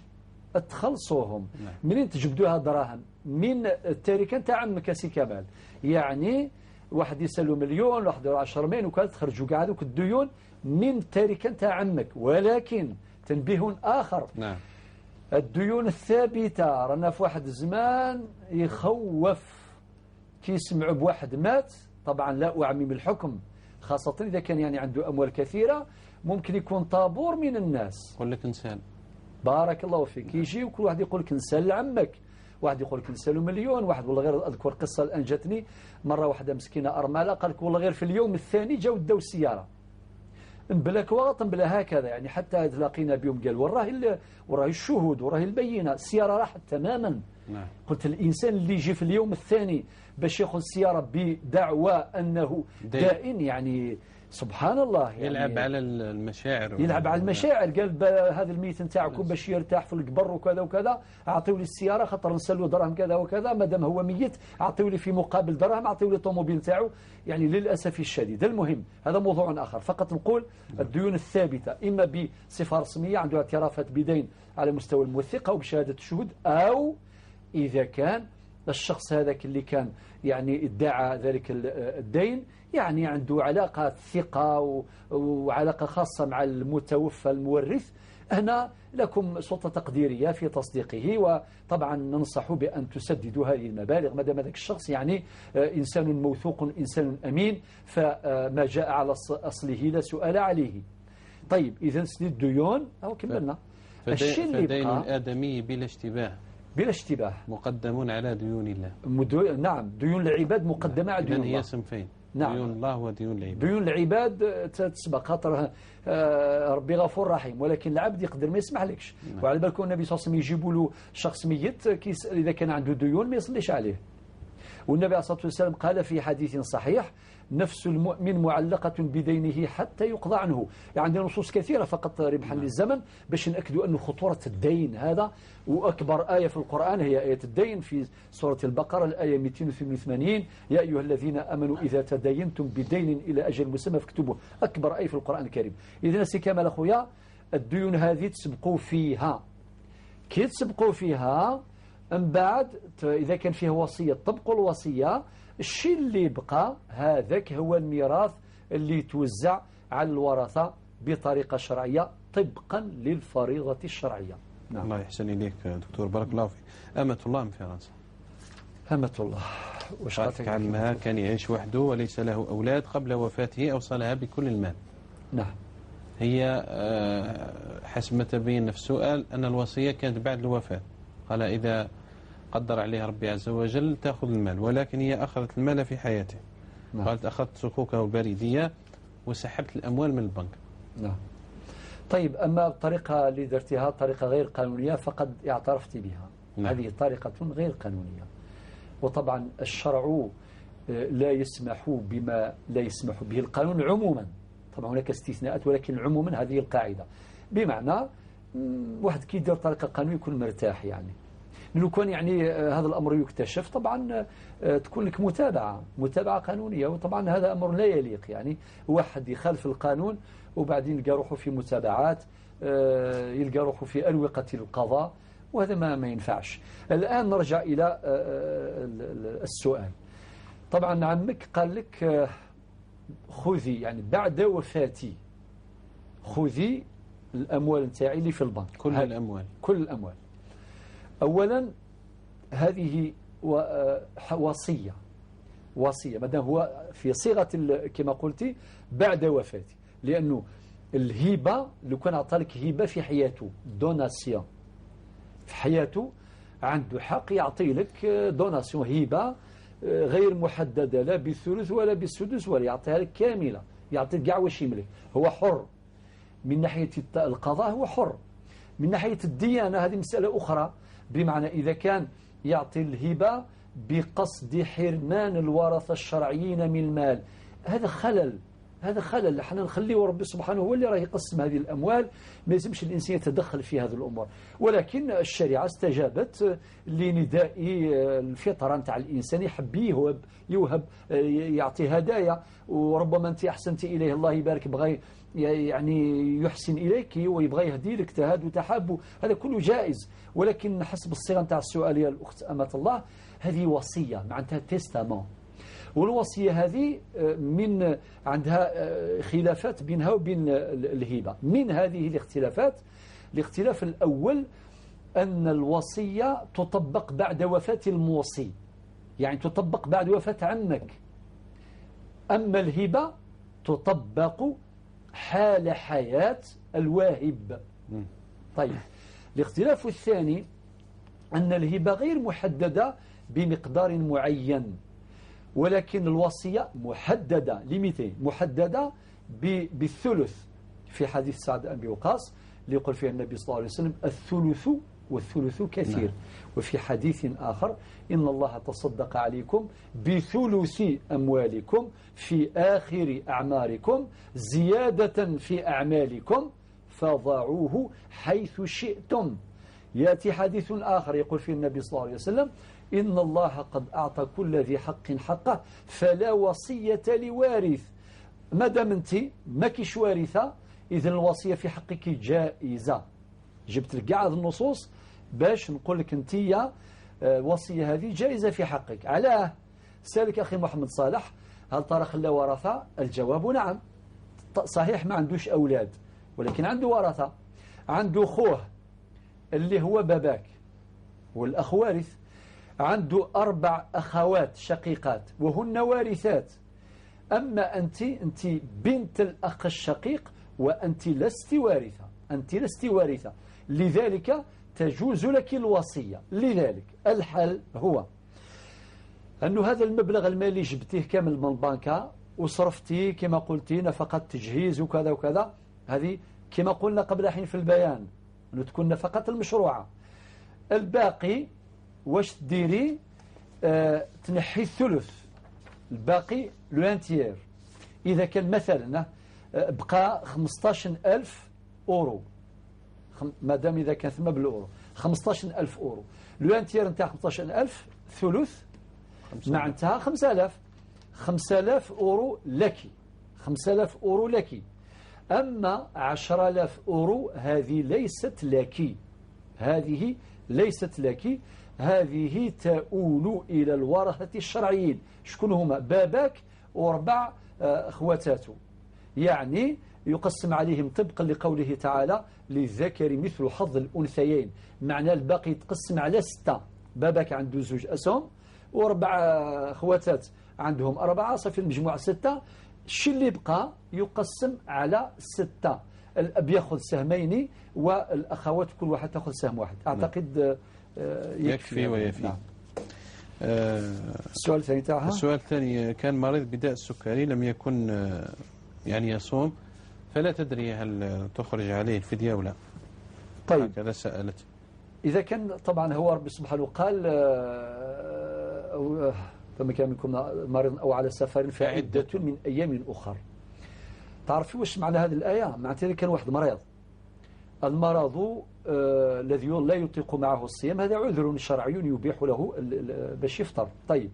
S2: تخلصوهم. منين تجبدوها دراهم؟ من التركة نتاع عمك سي كمال. يعني واحد يسالو مليون، واحد 10 مليون وكذا، تخرجوا كاع هذوك الديون من التركة نتاع عمك. ولكن تنبيه آخر، الديون الثابتة رانا في واحد الزمان يخوف، كي يسمعوا بواحد مات، طبعا لا أعمم الحكم، خاصة إذا كان يعني عنده أموال كثيرة، ممكن يكون طابور من الناس
S1: يقول لك نسال.
S2: بارك الله فيك. يجي وكل واحد يقول لك نسال لعمك، واحد يقول لك نسالو مليون، واحد والله غير أذكر قصة الآن جاتني مرة واحدة مسكينة أرملة، قال لك والله غير في اليوم الثاني جاو داو السيارة بلا كواغط بلا هكذا، يعني حتى تلاقينا بهم قال وراه الشهود وراه البينة، السيارة راحت تماما. قلت الإنسان اللي يجي في اليوم الثاني باش ياخذ السيارة بدعوى أنه دائن، يعني سبحان الله، يعني
S1: يلعب على المشاعر،
S2: يلعب على المشاعر. قال هذا الميت نتاعكم باش يرتاح في القبر وكذا وكذا، اعطيوا لي السيارة خاطر نسلوا دراهم كذا وكذا، مادام هو ميت اعطيوا لي في مقابل دراهم، اعطيوا لي الطوموبيل نتاعو. يعني للاسف الشديد. المهم هذا موضوع اخر، فقط نقول الديون الثابتة اما بصفة رسمية عنده اعترافات بدين على مستوى الموثقه او بشهادة الشهود، او اذا كان الشخص هذاك اللي كان يعني ادعى ذلك الدين يعني عنده علاقة ثقة وعلاقة خاصة مع المتوفى المورث، هنا لكم سلطة تقديرية في تصديقه، وطبعا ننصح بأن تسددوا هذه المبالغ ما دام ذاك الشخص يعني إنسان موثوق، إنسان أمين، فما جاء على أصله لا سؤال عليه. طيب إذا سديد الديون أو كملنا.
S1: الشيء اللي فدين الآدمي بلا اشتباه،
S2: بلا اشتباه
S1: مقدمون على ديون الله.
S2: نعم، ديون العباد مقدمة على ديون الله.
S1: هي صنفين، نعم، ديون الله وديون العباد.
S2: ديون العباد تسبق خاطر ربي غفور رحيم، ولكن العبد يقدر ما يسمح لكش. نعم. وعلى بالكم النبي صلى الله عليه وسلم يجيبوا له شخص ميت كيسأل إذا كان عنده ديون ما يصليش عليه. والنبي عليه الصلاة والسلام قال في حديث صحيح: نفس المؤمن معلقة بدينه حتى يقضى عنه. يعني عندنا نصوص كثيرة فقط ربحا للزمن باش نأكدوا أن خطورة الدين هذا. وأكبر آية في القرآن هي آية الدين في سورة البقرة الآية 288: يا أيها الذين آمنوا إذا تدينتم بدين إلى أجل مسمى فاكتبوه. أكبر آية في القرآن الكريم. إذن سي كمال أخويا، الديون هذه تسبقوا فيها، كي تسبقوا فيها من بعد إذا كان فيه وصية طبقوا الوصية، الشيء اللي بقى هذاك هو الميراث اللي توزع على الورثة بطريقة شرعية طبقا للفريضة الشرعية.
S1: نعم. الله يحسن إليك دكتور، بارك الله فيك. أمة الله من فرنسا.
S2: أمة الله
S1: وش قالت؟ عمها كان يعيش وحده وليس له أولاد، قبل وفاته أوصلها بكل المال.
S2: نعم.
S1: هي حسب ما تبين في السؤال أن الوصية كانت بعد الوفاة، قال إذا قدر عليها ربي عز وجل تأخذ المال، ولكن هي أخذت المال في حياته. نعم. قالت أخذت صكوكه البريدية وسحبت الأموال من البنك.
S2: نعم. طيب، أما الطريقة اللي درتها طريقة غير قانونية فقد اعترفت بها. نعم. هذه طريقة غير قانونية، وطبعا الشرع لا يسمح بما لا يسمح به القانون عموما. طبعا هناك استثناءات، ولكن عموما هذه القاعدة، بمعنى واحد كي يدير طريقة قانونية يكون مرتاح. يعني لو كان يعني هذا الأمر يكتشف طبعا تكون لك متابعة قانونية، وطبعا هذا أمر لا يليق. يعني واحد يخالف القانون وبعدين يلقى روحه في متابعات، يلقى روحه في أروقة القضاء، وهذا ما ينفعش. الآن نرجع إلى السؤال. طبعا عمك قال لك خذي، يعني بعد وفاتي خذي الأموال نتاعي اللي في البنك،
S1: كل الأموال،
S2: كل الأموال. أولا هذه وصية، وصية ما دام هو في صيغة كما قلتي بعد وفاتي، لأنه الهبة لو كان أعطى لك هبة في حياته، donation في حياته، عنده حق يعطي لك donation، هبة غير محددة لا بالثلث ولا بالسدس، ولا يعطيها لك كاملة، يعطيك كاع واش يملك، هو حر. من ناحية القضاء هو حر، من ناحية الديانة هذه مسألة أخرى، بمعنى إذا كان يعطي الهبة بقصد حرمان الورثة الشرعيين من المال، هذا خلل، هذا خلل. احنا نخليه ربي سبحانه هو اللي راه يقسم هذه الأموال، ما يلزمش الإنسان يتدخل في هذه الأمور. ولكن الشريعة استجابت لنداء الفطرة نتاع الإنسان، يحب يوهب يعطي هدايا، وربما أنت أحسنت إليه الله يبارك، بغى يعني يحسن إليك ويبغى يهدي لك، تهاد وتحاب، هذا كله جائز. ولكن حسب الصيغة نتاع السؤال يا الأخت أمة الله، هذه وصية معناتها testament، والوصية هذه من عندها خلافات بينها وبين الهبة. من هذه الاختلافات، الاختلاف الأول أن الوصية تطبق بعد وفاة الموصي، يعني تطبق بعد وفاة عمك. أما الهبة تطبق حال حياة الواهب. طيب، الاختلاف الثاني أن الهبة غير محددة بمقدار معين، ولكن الوصية محددة، limitée، محددة بالثلث، في حديث سعد أبي وقاص اللي يقول فيه النبي صلى الله عليه وسلم الثلث والثلث كثير. نعم. وفي حديث آخر إن الله تصدق عليكم بثلث أموالكم في آخر أعماركم زيادة في أعمالكم فضعوه حيث شئتم. يأتي حديث آخر يقول فيه النبي صلى الله عليه وسلم إن الله قد أعطى كل ذي حق حقه فلا وصية لوارث. ما دام أنت ما كيش وارثة، إذن الوصية في حقك جائزة. جبت لك كاع هذه النصوص باش نقول لك أنت الوصية هذه جائزة في حقك. علاه سألك أخي محمد صالح هل ترى خلى ورثة؟ الجواب نعم. صحيح ما عندوش أولاد، ولكن عنده ورثة، عنده خوه اللي هو باباك والأخ وارث، عنده 4 أخوات شقيقات وهن وارثات. أما أنت بنت الأخ الشقيق وأنت لست وارثة، أنت لست وارثة، لذلك تجوز لك الوصية. لذلك الحل هو أن هذا المبلغ المالي جبتيه كامل من البنكة وصرفتيه كما قلتي نفقة تجهيز وكذا وكذا، هذه كما قلنا قبل حين في البيان أنه تكون نفقة المشروعة. الباقي واش ديري؟ تنحي الثلث، الباقي le un tiers. إذا كان مثلا بقى 15,000 أورو، ما دام إذا كان ثم بالأورو 15,000 أورو، le un tiers نتاع 15,000 ثلث معناتها 5,000، 5,000 أورو لك، 5,000 أورو لك. أما 10,000 أورو هذه ليست لك، هذه ليست لك، هذه تؤول إلى الورثة الشرعيين. شكون هما؟ باباك و4 أخواتاته، يعني يقسم عليهم طبقا لقوله تعالى للذكر مثل حظ الأنثيين، معنى الباقي يتقسم على 6، باباك عنده 2 أسهم و4 أخواتات عندهم 4، صافي المجموعة 6، الشيء اللي بقى يقسم على 6، الأب يأخذ 2 والأخوات كل واحد تأخذ 1 واحد. أعتقد
S1: يكفي ويفي. نعم.
S2: السؤال الثاني تاعها،
S1: السؤال الثاني كان مريض بداء السكري لم يكن يعني يصوم، فلا تدري هل تخرج عليه الفدية أو لا.
S2: طيب،
S1: هكذا سألت.
S2: إذا كان طبعا هو ربي سبحانه قال فمن كان منكم مريض أو على سفر فعدة من أيام أخر. تعرفي واش معنى هذه الآية؟ معناتها إذا كان واحد مريض، المرض الذي لا يطيق معه الصيام هذا عذر شرعي يبيح له باش يفطر. طيب،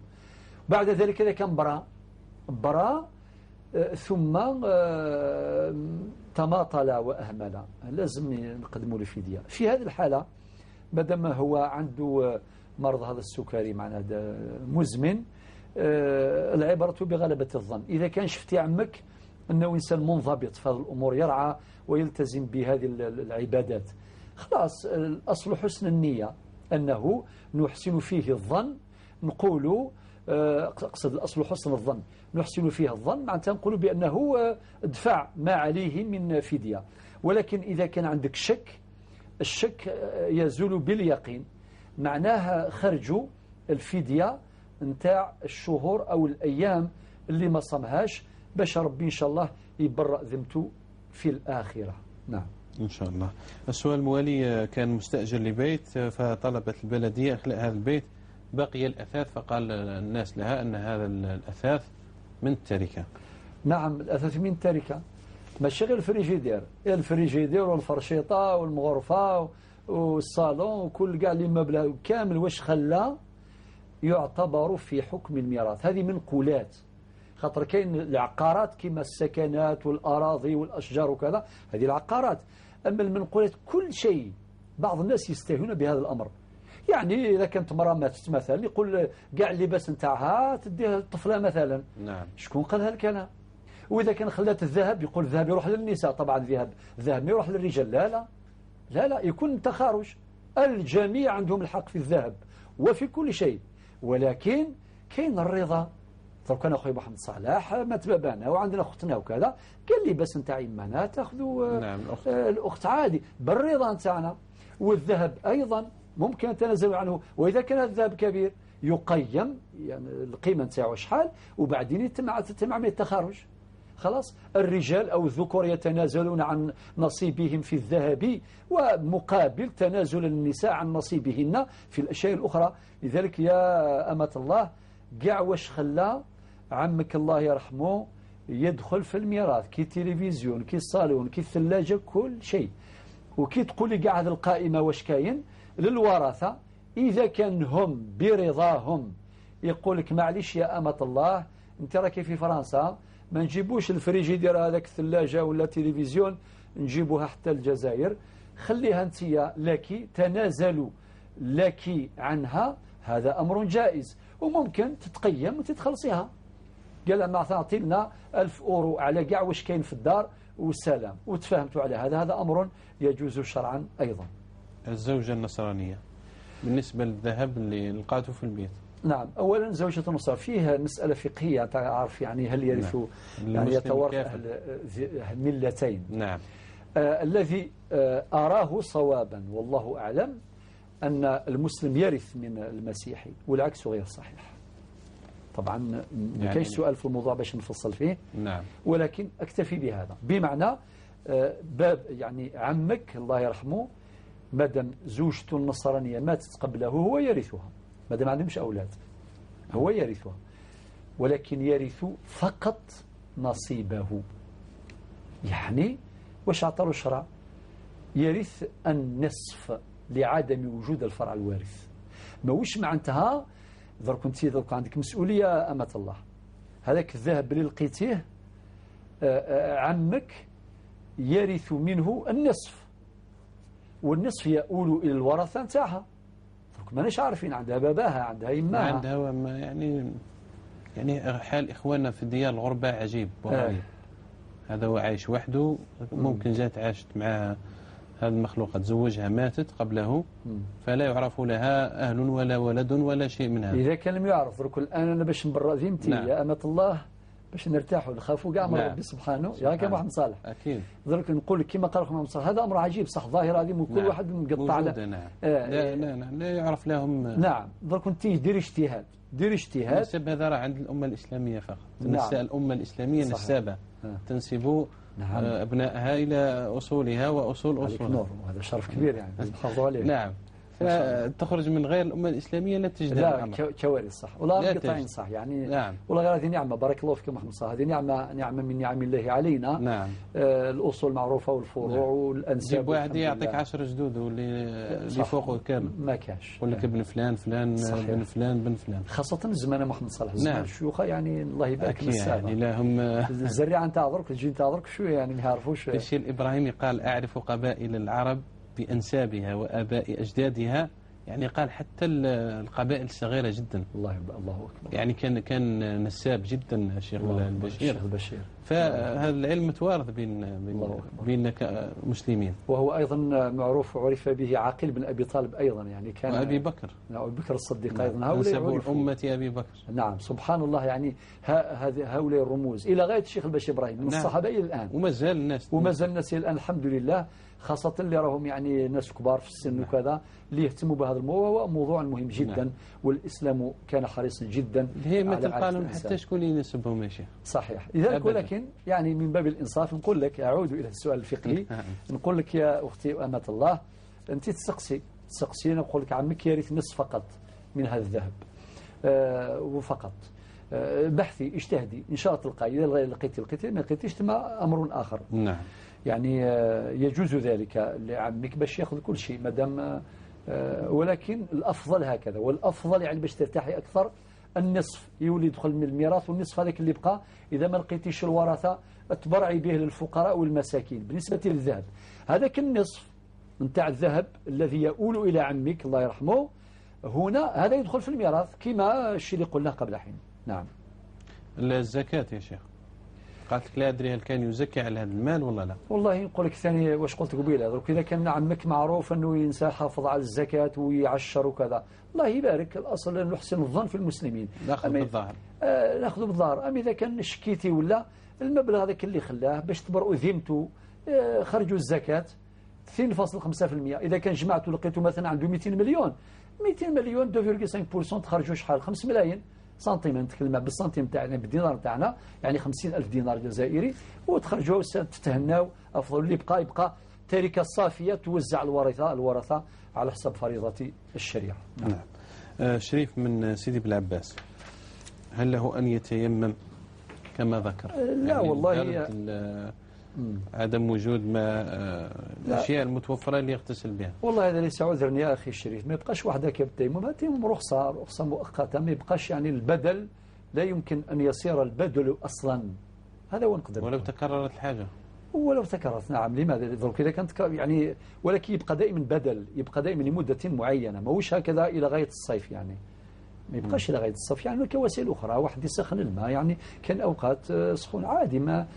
S2: بعد ذلك إذا كان برا ثم تماطل وأهمل، لازم نقدموا له فدية. في هذه الحالة ما دام هو عنده مرض هذا السكري معناه مزمن، العبرة بغلبة الظن. إذا كان شفتي عمك أنه إنسان منضبط في هذه الأمور، يرعى ويلتزم بهذه العبادات، خلاص الأصل حسن النية، أنه نحسن فيه الظن. نقول أقصد الأصل حسن الظن، نحسن فيه الظن معناتها نقول بأنه دفع ما عليه من فدية. ولكن إذا كان عندك شك، الشك يزول باليقين، معناها خرجوا الفدية نتاع الشهور أو الأيام اللي ما صمهاش، باش ربي إن شاء الله يبرأ ذمته في الآخرة. نعم
S1: إن شاء الله. السؤال الموالي: كان مستأجر لبيت فطلبت البلدية إخلاء هذا البيت، بقي الأثاث، فقال الناس لها أن هذا الأثاث من التركة.
S2: نعم الأثاث من التركة، ماشي غير ال frigidaire، ال frigidaire والفرشيطة والمغرفة والصالون وكل كاع اللي مبلغ كامل واش خلى يعتبر في حكم الميراث. هذه منقولات، خاطر كاين العقارات كما السكنات والأراضي والأشجار وكذا، هذه العقارات. أما المنقولات كل شيء، بعض الناس يستهينون بهذا الأمر. يعني إذا كانت امرأة ماتت مثلا يقول كاع اللباس نتاعها تديه الطفلة مثلا.
S1: نعم.
S2: شكون قال هالكلام؟ وإذا كان خلات الذهب يقول الذهب يروح للنساء، طبعا الذهب يروح للرجال. لا لا لا لا، يكون تخارج، الجميع عندهم الحق في الذهب وفي كل شيء، ولكن كاين الرضا. درك انا خويا محمد صلاح مات بابانا وعندنا اختنا وكذا، قال لي بس نتاع يمانا تاخذوا.
S1: نعم الأخت.
S2: الاخت عادي بالرضا نتاعنا. والذهب ايضا ممكن نتنازل عنه، واذا كان الذهب كبير يقيم يعني القيمه نتاعو شحال، وبعدين يتم عمليه التخارج. خلاص الرجال أو الذكور يتنازلون عن نصيبهم في الذهب، ومقابل تنازل النساء عن نصيبهن في الأشياء الأخرى. لذلك يا أمة الله، كاع واش خلى عمك الله يرحمه يدخل في الميراث، كي التلفزيون كي الصالون كي الثلاجة كل شيء. وكي تقولي كاع هذه القائمة واش كاين للورثة، إذا كان هم برضاهم يقول لك معليش يا أمة الله أنت راكي في فرنسا، ما نجيبوش الفريجيدير هذاك الثلاجة ولا التلفزيون، نجيبوها حتى الجزائر، خليها أنت لك، تنازلوا لك عنها، هذا أمر جائز وممكن تتقيم وتتخلصيها. قال ما تعطي لنا 1000 أورو على كاع واش كاين في الدار والسلام، وتفاهمتوا على هذا، هذا أمر يجوز شرعا أيضا.
S1: الزوجة النصرانية بالنسبة للذهب اللي لقاته في البيت.
S2: نعم، أولا زوجة النصرانية فيها مسألة فقهية، تعرف يعني هل يرث.
S1: نعم.
S2: يعني يتوارث أهل ملتين.
S1: نعم.
S2: الذي أراه صوابا والله أعلم أن المسلم يرث من المسيحي والعكس غير صحيح. طبعا ما
S1: يعني
S2: كاينش سؤال في الموضوع باش نفصل فيه.
S1: نعم.
S2: ولكن أكتفي بهذا، بمعنى باب يعني عمك الله يرحمه مادام زوجته النصرانية ماتت قبله هو يرثها، مادام ما عندهمش أولاد هو يرثها، ولكن يرث فقط نصيبه. يعني واش عطى الشرع؟ يرث النصف لعدم وجود الفرع الوارث. ماهوش معناتها درك انت درك عندك مسؤولية أمة الله، هذاك الذهب اللي لقيتيه عمك يرث منه النصف، والنصف يؤول إلى الورثة نتاعها. درك ماناش عارفين عندها باباها عندها يماها
S1: عندها يعني حال إخواننا في ديار الغربة عجيب وغريب. هذا هو عايش وحده، ممكن جات عاشت مع هذه المخلوقة تزوجها ماتت قبله، فلا يعرف لها أهل ولا ولد ولا شيء من هذا.
S2: إذا كان لم يعرف درك الآن أنا باش نبرأ ذمتي.
S1: نعم.
S2: يا أمة الله باش نرتاحوا نخافوا كاع من
S1: نعم.
S2: ربي سبحانه. يا كان محمد صالح
S1: أكيد
S2: درك نقول لك كما قال محمد صالح هذا أمر عجيب صح، ظاهرة هذه كل
S1: نعم.
S2: واحد مقطع له.
S1: نعم. لا لا لا, لا يعرف لهم.
S2: نعم درك انت دير اجتهاد، دير اجتهاد.
S1: النسب هذا راه عند الأمة الإسلامية فقط.
S2: نعم.
S1: الأمة الإسلامية نسابة تنسب
S2: نعم.
S1: أبنائها إلى أصولها وأصول أصولها.
S2: نور، وهذا شرف كبير يعني نحافظوا عليه.
S1: نعم. فتخرج من غير الأمة الإسلامية لا تجد
S2: لا كوارث صح ولا قطعين صح يعني.
S1: نعم.
S2: ولا غير هذه نعمة، بارك الله فيك محمد صح، هذه نعمة، نعمة من نعم الله علينا.
S1: نعم.
S2: الأصول معروفة والفروع.
S1: نعم.
S2: والأنساب.
S1: جيب واحد يعطيك 10 جدود واللي فوقه كامل
S2: ما كاش،
S1: يقول لك ابن فلان فلان.
S2: صحيح.
S1: ابن فلان بن فلان،
S2: خاصة الزمان محمد صالح زمان.
S1: نعم.
S2: الشيوخ يعني الله يبارك
S1: فيهم يعني لهم
S2: الزريعة نتاع درك الجيل نتاع درك شو يعني ما يعرفوش.
S1: الشيخ الإبراهيمي قال أعرف قبائل العرب بأنسابها وآباء أجدادها يعني قال حتى القبائل الصغيرة جدا.
S2: الله أكبر.
S1: يعني كان نساب جدا الشيخ البشير. فهذا العلم متوارث بين مسلمين.
S2: وهو أيضا معروف عرف به عقيل بن أبي طالب أيضا، يعني كان
S1: وأبي بكر.
S2: نعم، أبي بكر الصديق. نعم. أيضا هؤلاء
S1: أمة أبي بكر.
S2: نعم، سبحان الله. يعني هؤلاء الرموز إلى غاية الشيخ البشير إبراهيم من. نعم. الصحابة إلى الآن،
S1: وما زال الناس،
S2: وما زال الناس إلى الآن الحمد لله، خاصة اللي راهم يعني ناس كبار في السن. نعم. وكذا اللي يهتموا بهذا الموضوع، وهو موضوع مهم جدا. نعم. والإسلام كان حريصا جدا.
S1: هي ما تلقى حتى شكون ينسبهم يا شيخ.
S2: صحيح. لذلك ولكن يعني من باب الإنصاف نقول لك، أعود إلى السؤال الفقهي. نقول لك يا أختي أمة الله، أنت تسقسي نقول لك عمك يرث نصف فقط من هذا الذهب وفقط. بحثي، اجتهدي، إن شاء الله تلقاي. إذا لقيتي، ما لقيتيش ثم أمر آخر.
S1: نعم.
S2: يعني يجوز ذلك لعمك باش ياخذ كل شيء ما دام، ولكن الأفضل هكذا، والأفضل يعني باش ترتاحي أكثر النصف يولي يدخل من الميراث، والنصف هذاك اللي بقى إذا ما لقيتيش الورثة تبرعي به للفقراء والمساكين. بالنسبة للذهب، هذاك النصف نتاع الذهب الذي يؤول إلى عمك الله يرحمه، هنا هذا يدخل في الميراث كما الشيء اللي قلناه قبل حين. نعم.
S1: الزكاة يا شيخ، قالت لك لا أدري هل كان يزكي على هذا المال ولا لا.
S2: والله نقول لك ثاني واش قلت قبيله، درك إذا كان عمك معروف أنه إنسان حافظ على الزكاة ويعشر وكذا، الله يبارك، الأصل أن نحسن الظن في المسلمين،
S1: ناخذ بالظاهر.
S2: ناخذ بالظاهر. أما إذا كان شكيتي ولا المبلغ هذاك اللي خلاه باش تبرئوا ذمته، خرجوا الزكاة 2.5%. إذا كان جمعتوا لقيتوا مثلا عنده 200 مليون، 200 مليون 2.5% تخرجوا شحال؟ 5 ملايين سنتيم، نتكلم بالسنتيم تاعنا بالدينار تاعنا، يعني 50,000 دينار جزائري، وتخرجوا تتهناو. أفضل اللي يبقى تركة صافية توزع الورثة على حسب فريضة الشريعة.
S1: نعم. نعم. شريف من سيدي بالعباس، هل له أن يتيمم كما ذكر؟
S2: لا يعني والله،
S1: عدم وجود ما الأشياء المتوفرة اللي يغتسل بها.
S2: والله هذا ليس عذرا يا أخي الشريف، ما يبقاش وحدك بالتيمم، التيمم رخصة مؤقتة، ما يبقاش يعني البدل، لا يمكن أن يصير البدل أصلا. هذا هو نقدر.
S1: ولو تكررت الحاجة.
S2: ولو تكررت، نعم. لماذا؟ درك إذا كانت يعني، ولكن يبقى دائما بدل، يبقى دائما لمدة معينة، ماهوش هكذا إلى غاية الصيف يعني. ما يبقاش إلى غاية الصيف، يعني هناك وسائل أخرى، واحد يسخن الماء، يعني كان أوقات سخون عادي، ما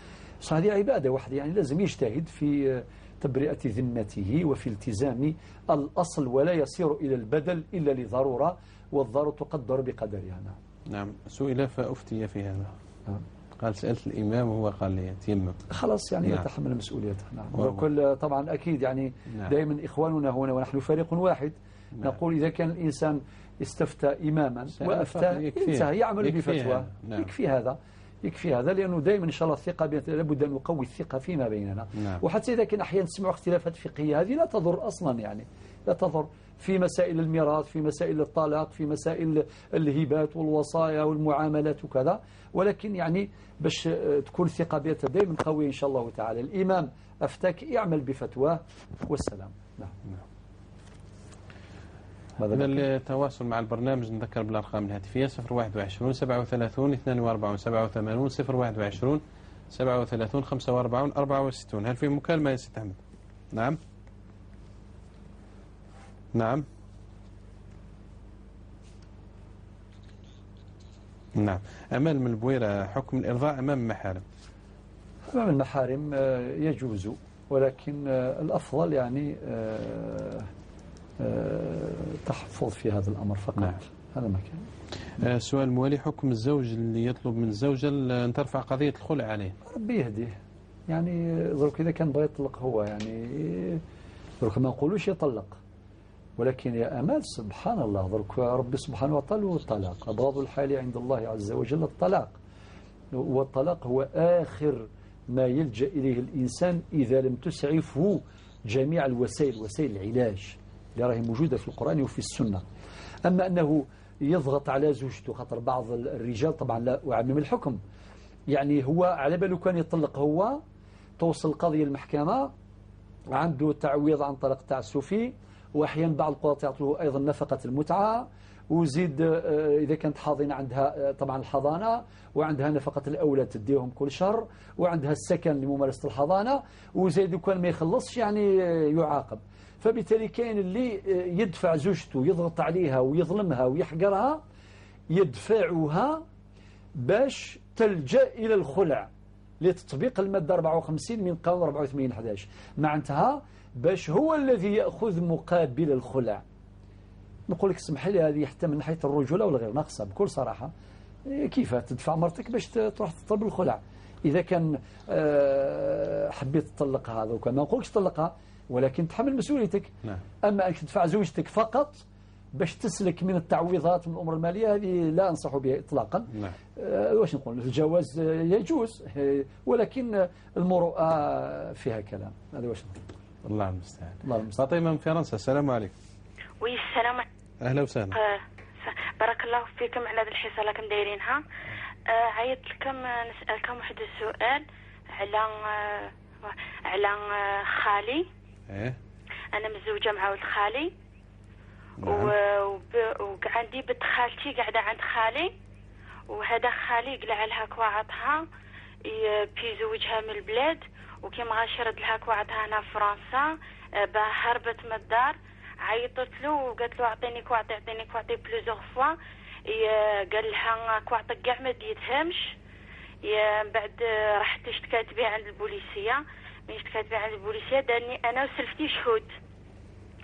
S2: هذه عبادة واحد يعني لازم يجتهد في تبرئة ذمته وفي التزام الأصل، ولا يصير إلى البدل إلا لضرورة، والضرورة تقدر بقدرها.
S1: نعم. نعم. سئل فأفتي في هذا. نعم. قال سألت الإمام وهو قال لي تيمم.
S2: خلاص يعني. نعم. يتحمل مسؤوليته. نعم. وكل طبعا أكيد يعني. نعم. دائما إخواننا هنا ونحن فريق واحد. نعم. نقول إذا كان الإنسان استفتى إماما وأفتى انتهى، يعمل بفتوى. نعم. يكفي هذا، يكفي هذا، لأنه دائما إن شاء الله الثقة لابد أن نقوي الثقة فيما بيننا.
S1: نعم.
S2: وحتى إذا كان أحيانا تسمعوا اختلافات فقهية، هذه لا تضر أصلا، يعني لا تضر في مسائل الميراث، في مسائل الطلاق، في مسائل الهبات والوصايا والمعاملات وكذا، ولكن يعني باش تكون الثقة بيننا دائما قوية إن شاء الله تعالى. الإمام أفتاك، يعمل بفتواه والسلام. نعم.
S1: نعم. للتواصل مع البرنامج نذكر بالأرقام الهاتفية 021 37 42 87 021 37 45 64. هل في مكالمة يا سيد أحمد؟ نعم. نعم. نعم. أمال من البويرة، حكم الإرضاء أمام المحارم؟
S2: أمام المحارم يجوز، ولكن الأفضل يعني تحفظ في هذا الأمر فقط.
S1: نعم.
S2: هذا ما كان.
S1: السؤال الموالي، حكم الزوج اللي يطلب من الزوجة أن ترفع قضية الخلع عليه؟
S2: ربي يهديه، يعني درك إذا كان بغى يطلق هو، يعني درك ما نقولوش يطلق، ولكن يا أمال سبحان الله، درك ربي سبحانه وتعالى الطلاق أبغض الحال عند الله عز وجل الطلاق، والطلاق هو آخر ما يلجأ إليه الإنسان إذا لم تسعفه جميع الوسائل، وسائل العلاج اللي راهي موجودة في القرآن وفي السنة. أما أنه يضغط على زوجته، خاطر بعض الرجال طبعا لا أعمم الحكم، يعني هو على باله كان يطلق هو، توصل القضية المحكمة، عنده تعويض عن طلاق تعسفي، وأحيانا بعض القضاة يعطوه أيضا نفقة المتعة، وزيد إذا كانت حاضنة عندها طبعا الحضانة، وعندها نفقة الأولاد تديهم كل شهر، وعندها السكن لممارسة الحضانة، وزيد كان ما يخلصش يعني يعاقب. فبالتالي كاين اللي يدفع زوجته، يضغط عليها ويظلمها ويحقرها، يدفعها باش تلجأ إلى الخلع لتطبيق المادة 54 من قانون 84/11، معناتها باش هو الذي يأخذ مقابل الخلع. نقول لك اسمح لي، هذه حتى من ناحية الرجولة ولا غير ناقصة بكل صراحة. كيف تدفع مرتك باش تروح تطلب الخلع؟ إذا كان حبيت تطلقها هذا وكان ما نقولكش تطلقها، ولكن تحمل مسؤوليتك. نعم. أما أنك تدفع زوجتك فقط باش تسلك من التعويضات من الأمور المالية، هذه لا أنصح بها إطلاقا. نعم. واش نقول، الجواز يجوز، ولكن المروءة فيها كلام. هذا واش نقول.
S1: الله المستعان. الله المستعان. فاطمة من فرنسا، السلام عليكم.
S6: oui السلام.
S1: أهلا وسهلا.
S6: بارك الله فيكم على هذه الحصة اللي راكم دايرينها. عيطت لكم نسألكم واحد السؤال على خالي. إيه؟ أنا متزوجة مع ولد خالي. نعم. وعندي بنت خالتي قاعدة عند خالي، وهذا خالي قلع لها كواعطها بيزوجها من البلاد، وكي ما غاش يرد لها كواعطها هنا في فرنسا، هربت من الدار. عيطت له وقالت له اعطيني كواعطي اعطيني كواعطي plusieurs fois، قال لها كواعطك كاع ما ديتهمش. من بعد راحت اشتكات بها عند البوليسيه، من اشتكات بها عند البوليسيه دارني انا وسلفتي شهود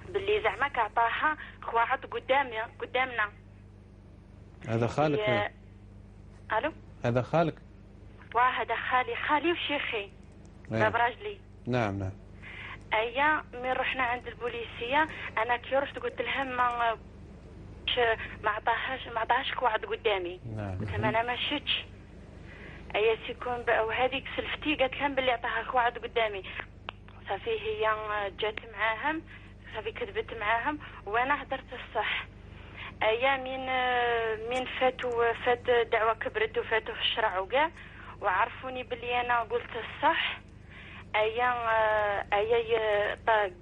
S6: باللي زعما كعطاها كواعط قدامنا.
S1: هذا خالك؟
S6: الو،
S1: هذا خالك؟
S6: واه هذا خالي، خالي وشيخي باب راجلي.
S1: نعم نعم.
S6: ايا من رحنا عند البوليسيه، انا كي رحت قلت لهم ما عطاهاش كواعط قدامي. نعم. قلت لهم انا ما شتش. ايا سيكون وهذيك سلفتي قالت لهم باللي عطاها كواعط قدامي. صافي هي جات معاهم، صافي كذبت معاهم وانا هدرت الصح. ايا من فات دعوه كبرت وفاتوا في الشرع وكاع، وعرفوني باللي انا قلت الصح. ايا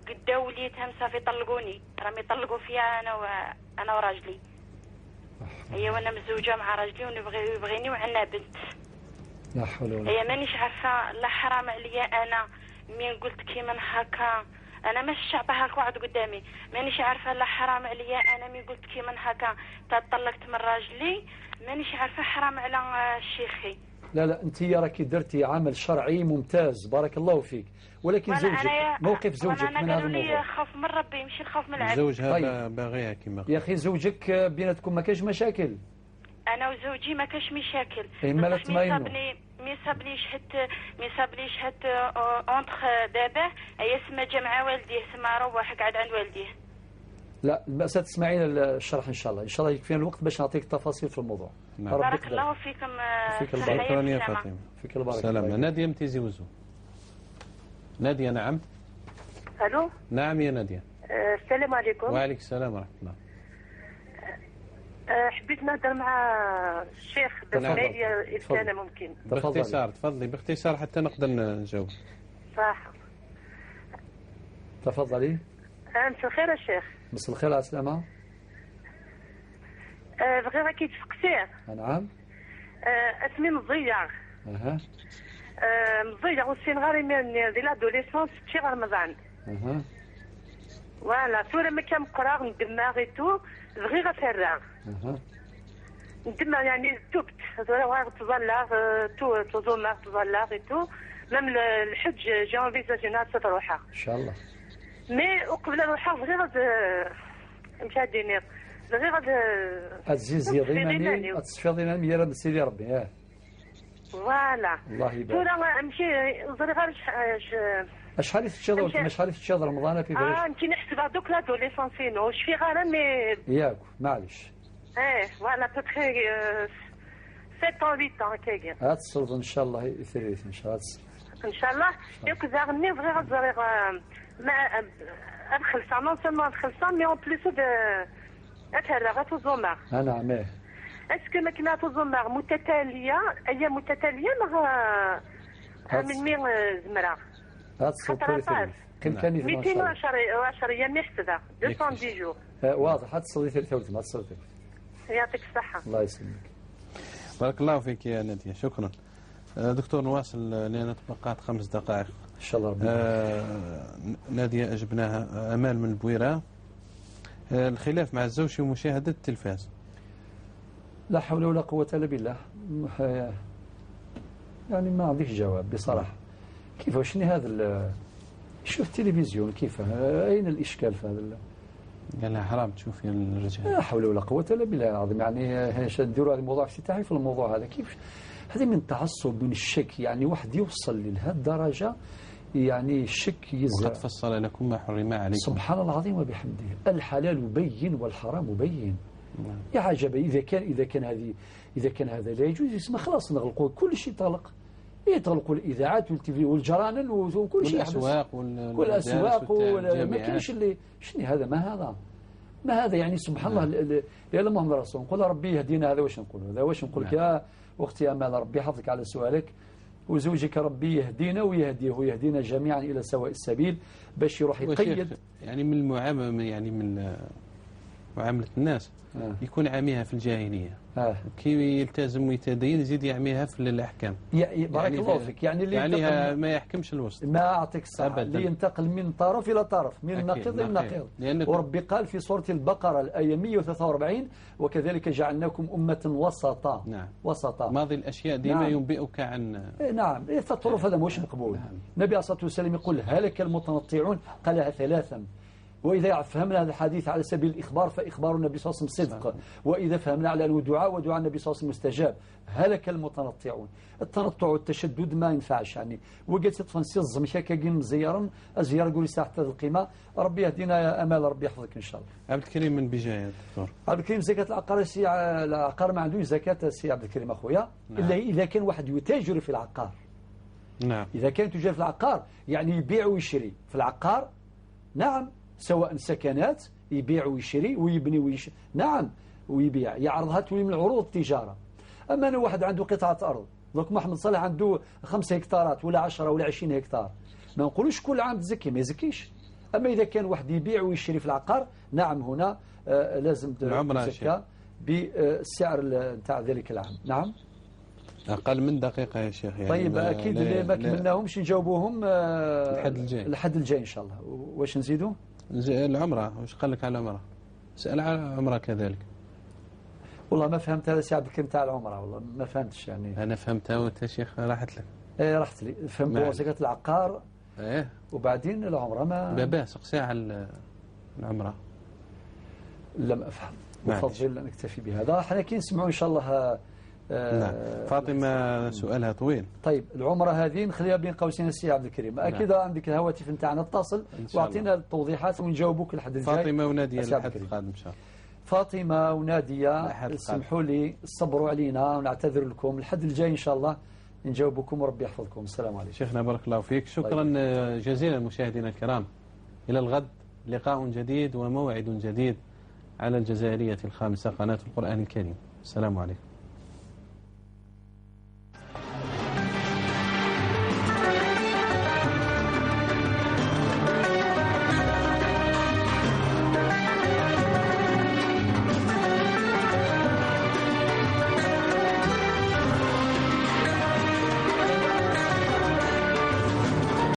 S6: قداو وليتهم صافي طلقوني، راهم يطلقوا فيا انا وراجلي. ايا وانا مزوجه مع راجلي ونبغي يبغيني وعندنا بنت.
S2: لا حول ولا قوة.
S6: ايا مانيش عارفه، لا حرام عليا انا مين قلت كيما هكا، انا ماشي عطاها كواعط قدامي، مانيش عارفه لا حرام عليا انا مين قلت كيما هكا تطلقت من راجلي، مانيش عارفه حرام على شيخي.
S2: لا لا، انت راكي درتي عمل شرعي ممتاز، بارك الله فيك، ولكن زوجك، موقف زوجك من هذا الموضوع؟
S6: خوف من ربي ماشي الخوف من العبد.
S1: زوجها طيب. باغيها كما
S2: يا اخي، زوجك بيناتكم ما كاينش مشاكل؟
S6: انا وزوجي ما كاش مشاكل.
S2: إيه ما
S6: مي صابني شهدت entre باباه، هي سما جا مع والديه، سما روح قعد عند والديه.
S2: لا المأساة، تسمعين الشرح ان شاء الله، ان شاء الله يكفينا الوقت باش نعطيك التفاصيل في الموضوع.
S6: نعم. بارك الله فيكم.
S2: فيك البركة.
S1: شكرا يا فاطمة.
S2: فيك البركة.
S1: سلام. ناديه من تيزي وزو. ناديه نعم.
S7: الو.
S1: نعم يا ناديه.
S7: السلام عليكم.
S1: وعليكم السلام ورحمة الله.
S7: حبيت نهضر مع الشيخ بن اذا كان ممكن.
S1: باختصار تفضلي، باختصار حتى نقدر نجاوب.
S7: صح.
S2: تفضلي.
S7: مساء الخير يا شيخ.
S2: مساء الخير على السلامة.
S7: بغيت راكي تسقسيه.
S2: نعم.
S7: اسمي مضيع.
S2: اها.
S7: مضيع وسين غاري من دي l'adolescence في رمضان.
S2: اها.
S7: voilà ثورة ما كان قرا ندماغ et tout بغي غتفرغ.
S2: اها.
S7: ندماغ يعني تبت ثورة تظل تو تظل تظل et tout même الحج j'envisage ناس تروحها.
S2: ان شاء الله.
S7: mais وقبل نروح بغي غاد مشى دينير بغي غاد
S2: تزيز يضيماني تصفي ميرا سيدي ربي. اه
S7: voilà
S2: الله يبارك.
S7: ثورة مشي زري غير
S2: شحال تشاد شحال تشاد رمضان في باريس؟
S7: انت نحسب دوك l'adolescence واش في غير mais
S2: ياك معليش.
S7: ايه voilà à peu près 7 8 كاين.
S2: هاد الصلب ان شاء الله يثريت ان شاء الله.
S7: ان شاء الله ياك زارني بغي غزري ما ادخل non seulement ادخل mais en plus اتهرى توزومار.
S2: نعم. ايه
S7: est-ce que ما كنا توزومار متتالية ايام متتالية ما من مين زمرة
S2: هاد الصوت كم كان
S7: 210 ايام يحسبها 210 jours.
S2: واضح. هاد الصوت ثلاثة هاد الصوت.
S7: يعطيك الصحة.
S2: الله يسلمك.
S1: بارك الله فيك يا نادية، شكرا. دكتور نواصل لأن تبقات 5 دقائق.
S2: إن شاء الله ربي.
S1: نادية أجبناها. أمال من البويرة، الخلاف مع الزوج في مشاهدة التلفاز.
S2: لا حول ولا قوة إلا بالله، يعني ما عنديش جواب بصراحة. كيف شنو هذا؟ شوف التلفزيون كيف، أين الإشكال في هذا؟
S1: قال لها حرام تشوفي الرجال.
S2: لا حول ولا قوة إلا بالله العظيم. يعني نديروا هذا الموضوع افتتاحي في الموضوع هذا، كيف هذه من التعصب من الشك، يعني واحد يوصل لهذه الدرجة، يعني الشك يزرع.
S1: وقد فصل لكم ما حرم عليكم.
S2: سبحان الله العظيم وبحمده، الحلال بين والحرام بين. يا عجبا، إذا كان هذا لا يجوز يسمى خلاص نغلقوا كل شيء، طلق، يطلقوا الإذاعات والتلفزيون والجرانن وكل شيء،
S1: والأسواق
S2: والأسواق، ما كاينش اللي شنو هذا، ما هذا، ما هذا، يعني سبحان الله. لا محمد رسول، نقول ربي يهدينا. هذا واش نقول، هذا واش نقول لك يا أختي أمال، ربي يحفظك على سؤالك، وزوجك ربي يهدينا ويهديه ويهدينا جميعا إلى سواء السبيل، باش يروح يقيد
S1: يعني من المعاملة، يعني من معاملة الناس يكون عاميها في الجاهلية، كي يلتزم ويتدين يزيد يعميها في الأحكام.
S2: بارك يعني الله فيك. يعني اللي
S1: يعني ما يحكمش الوسط،
S2: ما أعطيك الصحة، اللي ينتقل من طرف إلى طرف، من نقيض إلى نقيض. وربي قال في سورة البقرة الآية 143: وكذلك جعلناكم أمة وسطا.
S1: نعم.
S2: وسطا،
S1: ماضي الأشياء ديما. نعم. ينبئك عن
S2: نعم، التطرف هذا مش مقبول. نعم. النبي عليه الصلاة والسلام يقول: هلك المتنطعون، قالها ثلاثا. وإذا فهمنا هذا الحديث على سبيل الإخبار فإخبار النبي صلى الله عليه وسلم صدق، وإذا فهمنا على أنه دعاء ودعاء النبي صلى الله عليه وسلم مستجاب. هلك المتنطعون. التنطع والتشدد ما ينفعش، يعني وقت تفنسي الزمشة كاين مزيرا الزيارة قولي ساعة القيمة. ربي يهدينا يا أمال، ربي يحفظك إن شاء الله.
S1: عبد الكريم من بجاية دكتور.
S2: عبد الكريم، زكاة العقار، سي العقار ما عندوش زكاة سي عبد الكريم أخويا. نعم. إلا إذا كان واحد يتاجر في العقار.
S1: نعم.
S2: إذا كان يتاجر في العقار يعني يبيع ويشري في العقار. نعم، سواء سكنات يبيع ويشري ويبني ويشري، نعم، ويبيع يعرضها تولي من عروض التجارة. أما أنا واحد عنده قطعة أرض، دوك محمد صالح عنده 5 هكتارات ولا 10 ولا 20 هكتار، ما نقولوش كل عام تزكي، ما يزكيش. أما إذا كان واحد يبيع ويشري في العقار، نعم، هنا لازم تزكى بالسعر نتاع ذلك العام. نعم.
S1: أقل من دقيقة يا شيخ. يعني
S2: طيب أكيد اللي ما كملناهمش نجاوبوهم
S1: الحد الجاي.
S2: الحد الجاي إن شاء الله. واش نزيدوا؟
S1: العمرة، واش قال لك على العمرة؟ سأل على العمرة كذلك.
S2: والله ما فهمت هذا سي عبد الكريم تاع العمرة، والله ما فهمتش يعني.
S1: أنا فهمتها وأنت شيخ راحت لك.
S2: إيه راحت لي، فهمت زكاة العقار.
S1: إيه.
S2: وبعدين العمرة ما
S1: باباه سقسي على العمرة.
S2: لم أفهم. أفضل أن نكتفي بهذا. احنا كي نسمعوا إن شاء الله.
S1: نعم. فاطمة سؤالها طويل.
S2: طيب العمرة هذه نخليها بين قوسين السي عبد الكريم. أكيد. نعم. عندك الهواتف نتاعنا، اتصل واعطينا التوضيحات ونجاوبوك الحد الجاي.
S1: فاطمة ونادية الحد القادم إن شاء الله.
S2: فاطمة ونادية اسمحوا لي، صبروا علينا ونعتذر لكم، الحد الجاي إن شاء الله نجاوبكم وربي يحفظكم. السلام عليكم.
S1: شيخنا بارك الله فيك، شكرا جزيلا مشاهدينا الكرام. إلى الغد لقاء جديد وموعد جديد على الجزائرية الخامسة قناة القرآن الكريم. السلام عليكم.